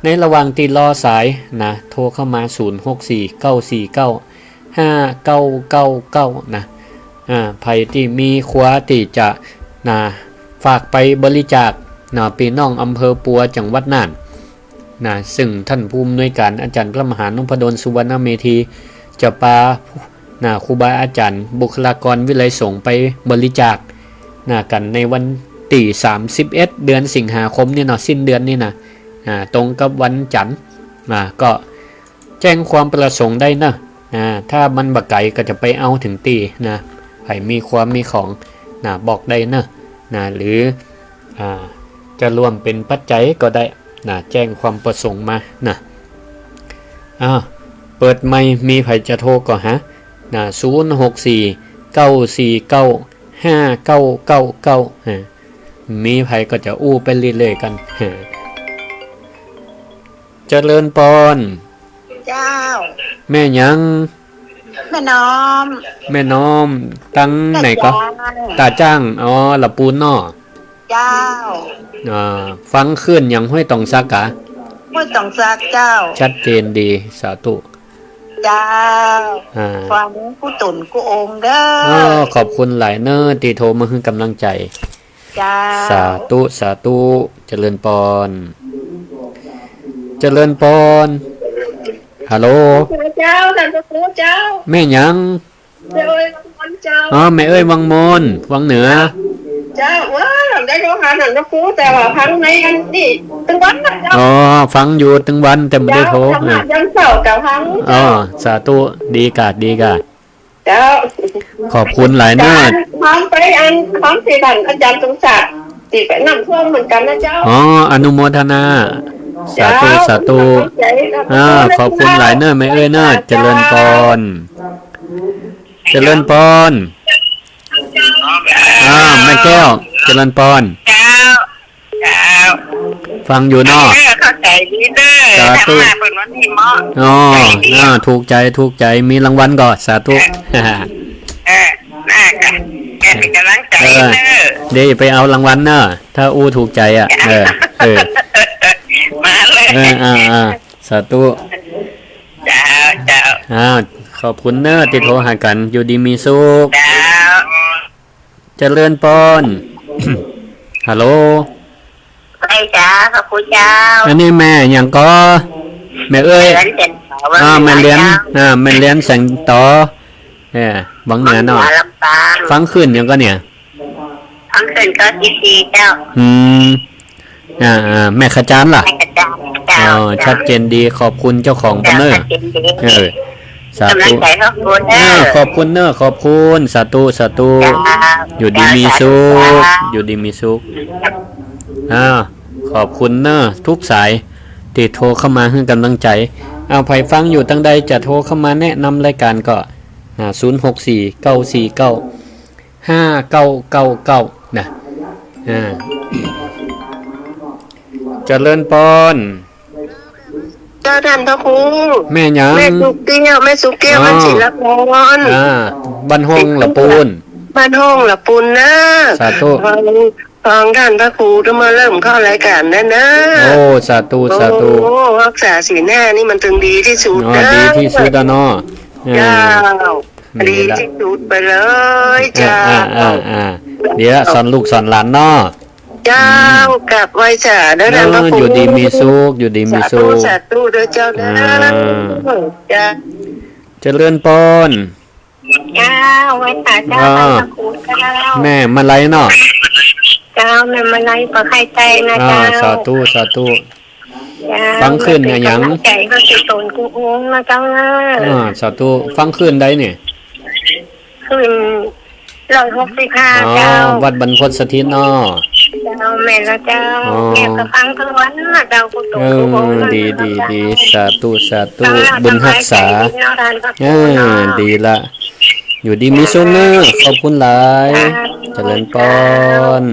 ໃນລະຫວ່າງທີ່ລໍສາຍນະ ໂທເຂົ້າມາ ສູນຫົກສີ່ ເກົ້າສີ່ເກົ້າ ຫ້າເກົ້າເກົ້າເກົ້າ ນະ. ອາ ໃຜທີ່ມີຄົວທີ່ຈະນະ ຝາກໄປບໍລິຈາກນະ ພີ່ນ້ອງອຳເພີປົວ ຈັງຫວັດນ່ານນະ ຊຶ່ງທ່ານຜູ້ອຳນວຍການ ອາຈານພະມະຫານົມພະດົນ ສຸວັນນະເມທີ ຈະພານະ ຄູບາອາຈານ ບຸກຄະລາກອນວິໄລສົງໄປບໍລິຈາກນະ ກັນໃນວັນທີສາມສິບເອັດ ເດືອນສິງຫາຄົມນີ້ເນາະ ສິ້ນເດືອນນີ້ນະ ອາ ຕົງກັບວັນຈັນ ອາ ກໍ ແຈ້ງຄວາມປະສົງໄດ້ເນາະ ອາ ຖ້າມັນບໍ່ໄກກໍຈະໄປເອົາເຖິງທີ່ນະ. ໃຜມີຄວາມມີຂອງນະ ບອກໄດ້ເນາະນະ ຫຼື ອາ ຈະຮ່ວມເປັນປັດໄຈກໍໄດ້ນະ ແຈ້ງຄວາມປະສົງມານະ. ອ້າວ ເປີດໃໝ່ ມີໃຜຈະໂທກໍຫານະ ສູນຫົກສີ່ ເກົ້າສີ່ເກົ້າ ຫ້າເກົ້າເກົ້າເກົ້າ ອາ ມີໃຜກໍຈະອູ້ໄປເລື້ອຍໆກັນ. ເຈີເລີນປອນ. ເຈົ້າ. ແມ່ຫຍັງ? ແມ່ນ້ອມ. ແມ່ນ້ອມ ຕັ້ງໃນເກາະ? ຕາຈ້າງ. ອໍ ລະປູນເນາະ. ເຈົ້າ. ອາ ຟັງຄື້ນຫຍັງ? ຫ້ວຍຕອງສັກກະ? ຫ້ວຍຕອງສັກ. ເຈົ້າ. ຊັດເຈນດີ. ສາທຸ. ເຈົ້າ. ອາ ຟັງກູຕົນກູອົງເດີ. ອໍ ຂອບຄຸນຫຼາຍເນີ ທີ່ໂທມາໃຫ້ກຳລັງໃຈ. ເຈົ້າ. ສາທຸ ສາທຸ ຈະເລີນປອນ ຈະເລີນປອນ. ຮາໂລ ເຈົ້າ ທ່ານພະຄູເຈົ້າ. ແມ່ຫຍັງ? ແມ່ເອີຍວັງມົນເຈົ້າ. ອໍ ແມ່ເອີຍວັງມົນ ວັງເໜືອ. ເຈົ້າ ເອີ ໄດ້ໂທຫາທ່ານພະຄູ ແຕ່ວ່າຟັງໃນອັນນີ້ ຕັ້ງວັນນະເຈົ້າ. ອໍ ຟັງຢູ່ຕັ້ງວັນ ແຕ່ບໍ່ໄດ້ໂທ. ເຈົ້າ ທຳມະ ອາ ຍາມເຊົ້າກໍຟັງ. ອໍ ສາທຸ ດີກະ ດີກະ. ເຈົ້າ. ຂອບຄຸນຫຼາຍເນີ. ອາຈານ ຫອມໄປອັນ ຫອມຊິບ້ານອາຈານສົມສັກ ຊິໄປນ້ຳຖ້ວມເໝືອນກັນນະເຈົ້າ. ອໍ ອະນຸໂມທະນາ. ສາທຸ ເຈົ້າ ສາທຸ. ຂອບໃຈ ອາ ຂອບຄຸນຫຼາຍເນີ ແມ່ເອີຍເນີ. ເຈົ້າ ຈະເລີນປອນ ຈະເລີນປອນ. ອາ ແມ່ແກ້ວ ຈະເລີນປອນ. ເຈົ້າ. ເຈົ້າ. ຟັງຢູ່ເນາະ. ເອີ ເຂົ້າໃຈດີເດີ. ສາທຸ. ທຳມະເພິ່ນວ່ານີ້ເໝາະ. ອໍ ເອີ ຖືກໃຈ ຖືກໃຈ ມີລາງວັນກໍ ສາທຸ. ເອີ ເອີ ນະ ກະ ກະເປັນກຳລັງໃຈເດີ. ເອີ ເດີ ໄປເອົາລາງວັນເດີ ຖ້າອູ້ຖືກໃຈອະ. ເອີ ເອີ ມາເລີຍ. ເອີ ອາ ອາ ສາທຸ. ເຈົ້າ ເຈົ້າ. ອາ ຂອບຄຸນເດີ ທີ່ໂທຫາກັນ. ຢູ່ດີມີສຸກ. ເຈົ້າ. ຈະເລີນປອນ. ຮາໂລ ເອີຍ ເຈົ້າ ຂອບຄຸນເຈົ້າ. ອັນນີ້ແມ່ຫຍັງກໍ? ແມ່ເອີຍ ແມ່ເອີຍແສງຕໍ່. ອາ ແມ່ເອີຍ ແມ່ລຽນ ເຈົ້າ. ອາ ແມ່ລຽນແສງຕໍ່. ເອີ ວັງເໜືອເນາະ. ວັງເໜືອ ລຳປາງ. ຟັງຄື້ນຫຍັງກໍເນຍ? ຟັງຄື້ນເກົ້າສິບສີ່ເຈົ້າ. ອືມ ອ່າ ແມ່ຂະຈານລະ? ແມ່ຂະຈານ ເຈົ້າ. ອໍ ເຈົ້າ ຊັດເຈນດີ ຂອບຄຸນເຈົ້າຂອງເພິ່ນເດີ. ເຈົ້າ ຊັດເຈນດີ. ເອີ ສາທຸ ກຳລັງໃຈຂອບຄຸນເດີ. ເອີ ຂອບຄຸນເດີ ຂອບຄຸນ ສາທຸ ສາທຸ. ເຈົ້າ ຢູ່ດີມີສຸກ ເຈົ້າ ສາທຸ ຢູ່ດີມີສຸກ. ອ້າວ ຂອບຄຸນເດີ ທຸກສາຍທີ່ໂທເຂົ້າມາໃຫ້ກຳລັງໃຈ. ເອົາ ໃຜຟັງຢູ່ທາງໃດຈະໂທເຂົ້າມາແນະນຳລາຍການກໍ ອ່າ ສູນຫົກສີ່ ເກົ້າສີ່ເກົ້າ ຫ້າເກົ້າເກົ້າເກົ້າ ນະ ອ່າ ຈະເລີນປອນ. ເຈົ້າ ທ່ານພະຄູ. ແມ່ຫຍັງ? ແມ່ສຸກແກ້ວ ແມ່ສຸກແກ້ວ ອໍ ວັນສິລະພອນ. ອ່າ ບ້ານໂຮງລະປູນ ບ້ານໂຮງລະປູນເດີ. ສາທຸ. ຂອງ ຂອງທ່ານພະຄູ ເມື່ອເລີ່ມເຂົ້າລາຍການແລ້ວເດີ. ໂອ້ ສາທຸ ໂອ້ ສາທຸ. ຮັກສາສີນຫ້ານີ້ມັນເຖິງດີທີ່ສຸດ. ອໍ ເດີ ດີທີ່ສຸດແລ້ວເນາະ. ເອີ ເຈົ້າ ດີລະ ດີທີ່ສຸດໄປເລີຍ. ເຈົ້າ ອ່າ ອ່າ ອ່າ ອ່າ ເດີ ສອນລູກສອນຫຼານເນາະ. ເຈົ້າ ອືມ ກັບໄຫວ້ສາເດີ ເອີ ທ່ານພະຄູ ຢູ່ດີມີສຸກ ຢູ່ດີມີສຸກ. ສາທຸ ສາທຸເດີເຈົ້າເດີ. ອ່າ ເຈົ້າ ຈະເລີນປອນ. ເຈົ້າ ໄຫວ້ສາເຈົ້າ ອ່າ ທ່ານພະຄູເຈົ້າ. ແມ່ມາໄລເນາະ. ເຈົ້າ ແມ່ມາໄລປາໄຂ່ແຕງນະ. ອ່າ ເຈົ້າ ສາທຸ ສາທຸ. ເຈົ້າ ຟັງຄື້ນຫຍັງ? ໃຫ້ກຳລັງໃຈເຮົາສູ່ຕົນຄູ່ອົງນະເຈົ້າເດີ. ອ່າ ສາທຸ. ຟັງຄື້ນໃດນີ້? ຄື້ນຮ້ອຍຫົກສິບຫ້າ. ອໍ ເຈົ້າ ວັດບັນພົດສະຖິດເນາະ. ເຈົ້າ ແມ່ນແລ້ວເຈົ້າ. ອໍ ແມ່ກໍຟັງທຸກວັນນະເຈົ້າ ຄູ່ຕົນຄູ່ອົງ. ເອີ ດີ ດີ ດີ. ສາທຸ ສາທຸ. ບຸນຮັກສາ. ເອີ ດີລະ ຢູ່ດີມີສຸກເດີ. ຂອບຄຸນຫຼາຍ. ເຈົ້າ ຈະເລີນປອນ.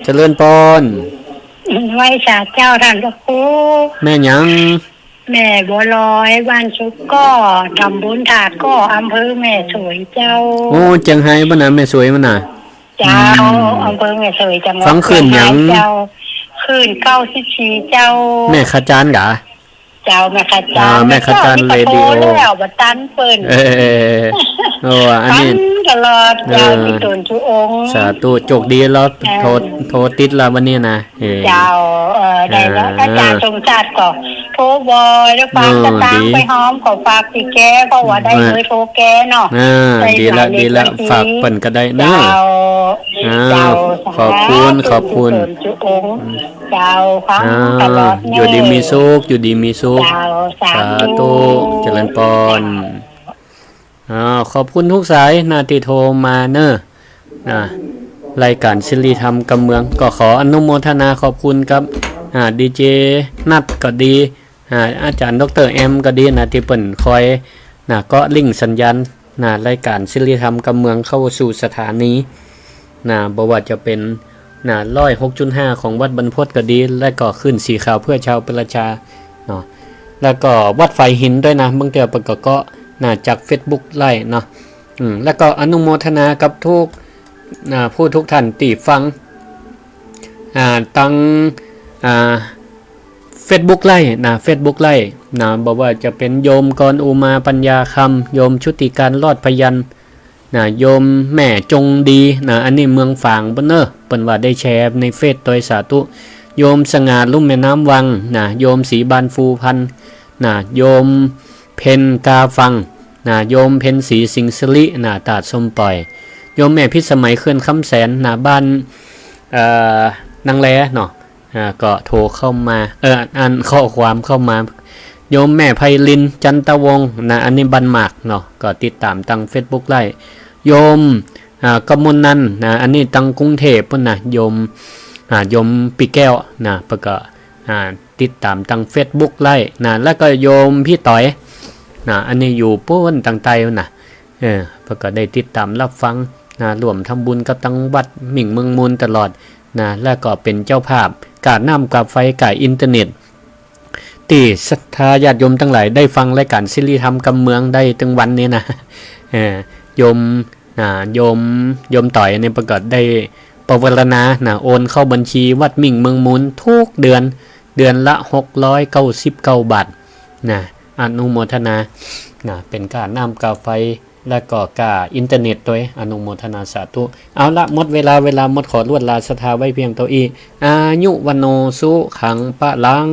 ຈະເລີນປອນ. ໄຫວ້ສາເຈົ້າ ທ່ານພະຄູ. ແມ່ຫຍັງ? ແມ່ບົວລອຍ ບ້ານສຸກກໍ ຕຳບົນທ່າກໍ ອຳເພີແມ່ສວຍເຈົ້າ. ໂອ້ ຈຽງໄຮ້ບໍ່ນະ ແມ່ສວຍມັນນະ? ເຈົ້າ ອືມ ອຳເພີແມ່ສວຍ ຈັງຫວັດ ຟັງຄື້ນຫຍັງ? ເຈົ້າ ຄື້ນເກົ້າສິບສີ່ເຈົ້າ. ແມ່ຂະຈານກະ? ເຈົ້າ ແມ່ຂະຈານ. ອ່າ ແມ່ຂະຈານເຣດິໂອ ແລ້ວບໍ່ທັນເພິ່ນ. ເອີ ໂອ້ ອັນນີ້ ຟັງຕະຫຼອດ ເຈົ້າ ເອີ ທີ່ຕົນຊຸອົງ. ສາທຸ ໂຈກດີລະ ເອີ ໂທ ໂທຕິດລະວັນນີ້ນະ. ເອີ ເຈົ້າ ເອີ ໄດ້ລະ ເອີ ອາຈານສົມສັດກໍໂທບອກ ແລ້ວຝາກ ເອີ ກະຕາງ ດີ ໄປຫອມກໍຝາກຊິແກ້ ເພາະວ່າໄດ້ ເອີ ເບີໂທແກ້ເນາະ. ອ່າ ໄດ້ ດີລະ ຫຼາຍເລກ ດີລະ ບັນຊີ ຝາກເພິ່ນກໍໄດ້ເນາະ. ເຈົ້າ ອ້າວ ເຈົ້າ ຂອບຄຸນ ສາທຸ ຂອບຄຸນ ທີ່ຕົນຊຸອົງ. ເຈົ້າ ຟັງ ອ່າ ຕະຫຼອດເນີ ຢູ່ດີມີສຸກ ຢູ່ດີມີສຸກ. ເຈົ້າ ສາ ສາທຸ ທຸ ຈະເລີນປອນ. ເຈົ້າ ອ່າ ຂອບຄຸນທຸກສາຍນະທີ່ໂທມາເນີ ນະ ລາຍການສິລິທຳກຳເມືອງ ກໍຂໍອະນຸໂມທະນາຂອບຄຸນກັບ ອ່າ ດີເຈນັດກໍດີ ອ່າ ອາຈານ ດອກເຕີ ແອມ ກໍດີນະ ທີ່ເພິ່ນຄອຍ ນະ ເກາະລິ້ງສັນຍານ ນະ ລາຍການສິລິທຳກຳເມືອງເຂົ້າສູ່ສະຖານີ ນະ ບໍ່ວ່າຈະເປັນ ນະ ຮ້ອຍຫົກຈຸດຫ້າ ຂອງວັດບັນພົດກໍດີ ແລະກໍຄື້ນສີຂາວເພື່ອຊາວປະຊາເນາະ ແລະກໍວັດຝາຍຫີນດ້ວຍນະ ບາງເທື່ອເພິ່ນກໍເກາະນະ ຈາກເຟສບຸກໄລຟ໌ເນາະ. ອືມ ແລະກໍອະນຸໂມທະນາກັບທຸກ ນະ ຜູ້ທຸກທ່ານທີ່ຟັງ ອ່າ ທັງ ອ່າ ເຟສບຸກໄລຟ໌ນະ ເຟສບຸກໄລຟ໌ນະ ບໍ່ວ່າຈະເປັນໂຍມກອນອຸມາປັນຍາຄຳ ໂຍມຊຸຕິການລອດພະຍັນ ນະ ໂຍມແມ່ຈົງດີນະ ອັນນີ້ເມືອງຝາງເພິ່ນເນີ ເພິ່ນວ່າໄດ້ແຊໃນເຟສໂດຍສາທຸ. ໂຍມສະຫງ່າລຸ່ມແມ່ນ້ຳວັງນະ ໂຍມສີບານຟູພັນນະ ໂຍມເພັນກາຟັງນະ ໂຍມເພັນສີສິງສິລິນະ ຕາດຊົມປ່ອຍ ໂຍມແມ່ພິດສະໄໝເຂື່ອນຄຳແສນນະ ບ້ານ ເອີ ນາງແລເນາະ. ອ່າ ກໍໂທເຂົ້າມາ ເອີ ອ່ານຂໍ້ຄວາມເຂົ້າມາ ໂຍມແມ່ໄພລິນ ຈັນຕະວົງນະ ອັນນີ້ບ້ານໝາກເນາະ ກໍຕິດຕາມທາງເຟສບຸກໄລຟ໌. ໂຍມ ອ່າ ກະມົນນັນນະ ອັນນີ້ທາງກຸງເທບພຸ້ນນະ ໂຍມ ອ່າ ໂຍມປີແກ້ວນະ ເພິ່ນກໍ ອ່າ ຕິດຕາມທາງເຟສບຸກໄລຟ໌ນະ ແລ້ວກໍໂຍມພີ່ຕອຍນະ ອັນນີ້ຢູ່ພຸ້ນທາງໃຕ້ພຸ້ນນະ ເອີ ເພິ່ນກໍໄດ້ຕິດຕາມຮັບຟັງນະ ຮ່ວມທຳບຸນກັບທາງວັດໝິ່ງເມືອງມູນຕະຫຼອດ ນະ ແລະກໍເປັນເຈົ້າພາບການ້ຳກາໄຟກາອິນເຕີເນັດ ທີ່ສັດທາຍາດໂຍມທັງຫຼາຍໄດ້ຟັງລາຍການສິລິທຳກຳເມືອງໄດ້ເຖິງວັນນີ້ນະ. ເອີ ໂຍມ ນະ ໂຍມ ໂຍມຕອຍນີ້ເພິ່ນກໍໄດ້ປະວາລະນານະ ໂອນເຂົ້າບັນຊີວັດໝິ່ງເມືອງມູນທຸກເດືອນ ເດືອນລະຫົກຮ້ອຍເກົ້າສິບເກົ້າບາດນະ ອະນຸໂມທະນານະ ເປັນການ້ຳກາໄຟ ແລະກໍກາອິນເຕີເນັດໂດຍ ອະນຸໂມທະນາສາທຸ. ເອົາລະ ໝົດເວລາ ເວລາໝົດ ຂໍລວດລາສັດທາໄວ້ພຽງເທົ່ານີ້. ອາຍຸ ວັນໂນ ສຸຂັງ ພະລັງ.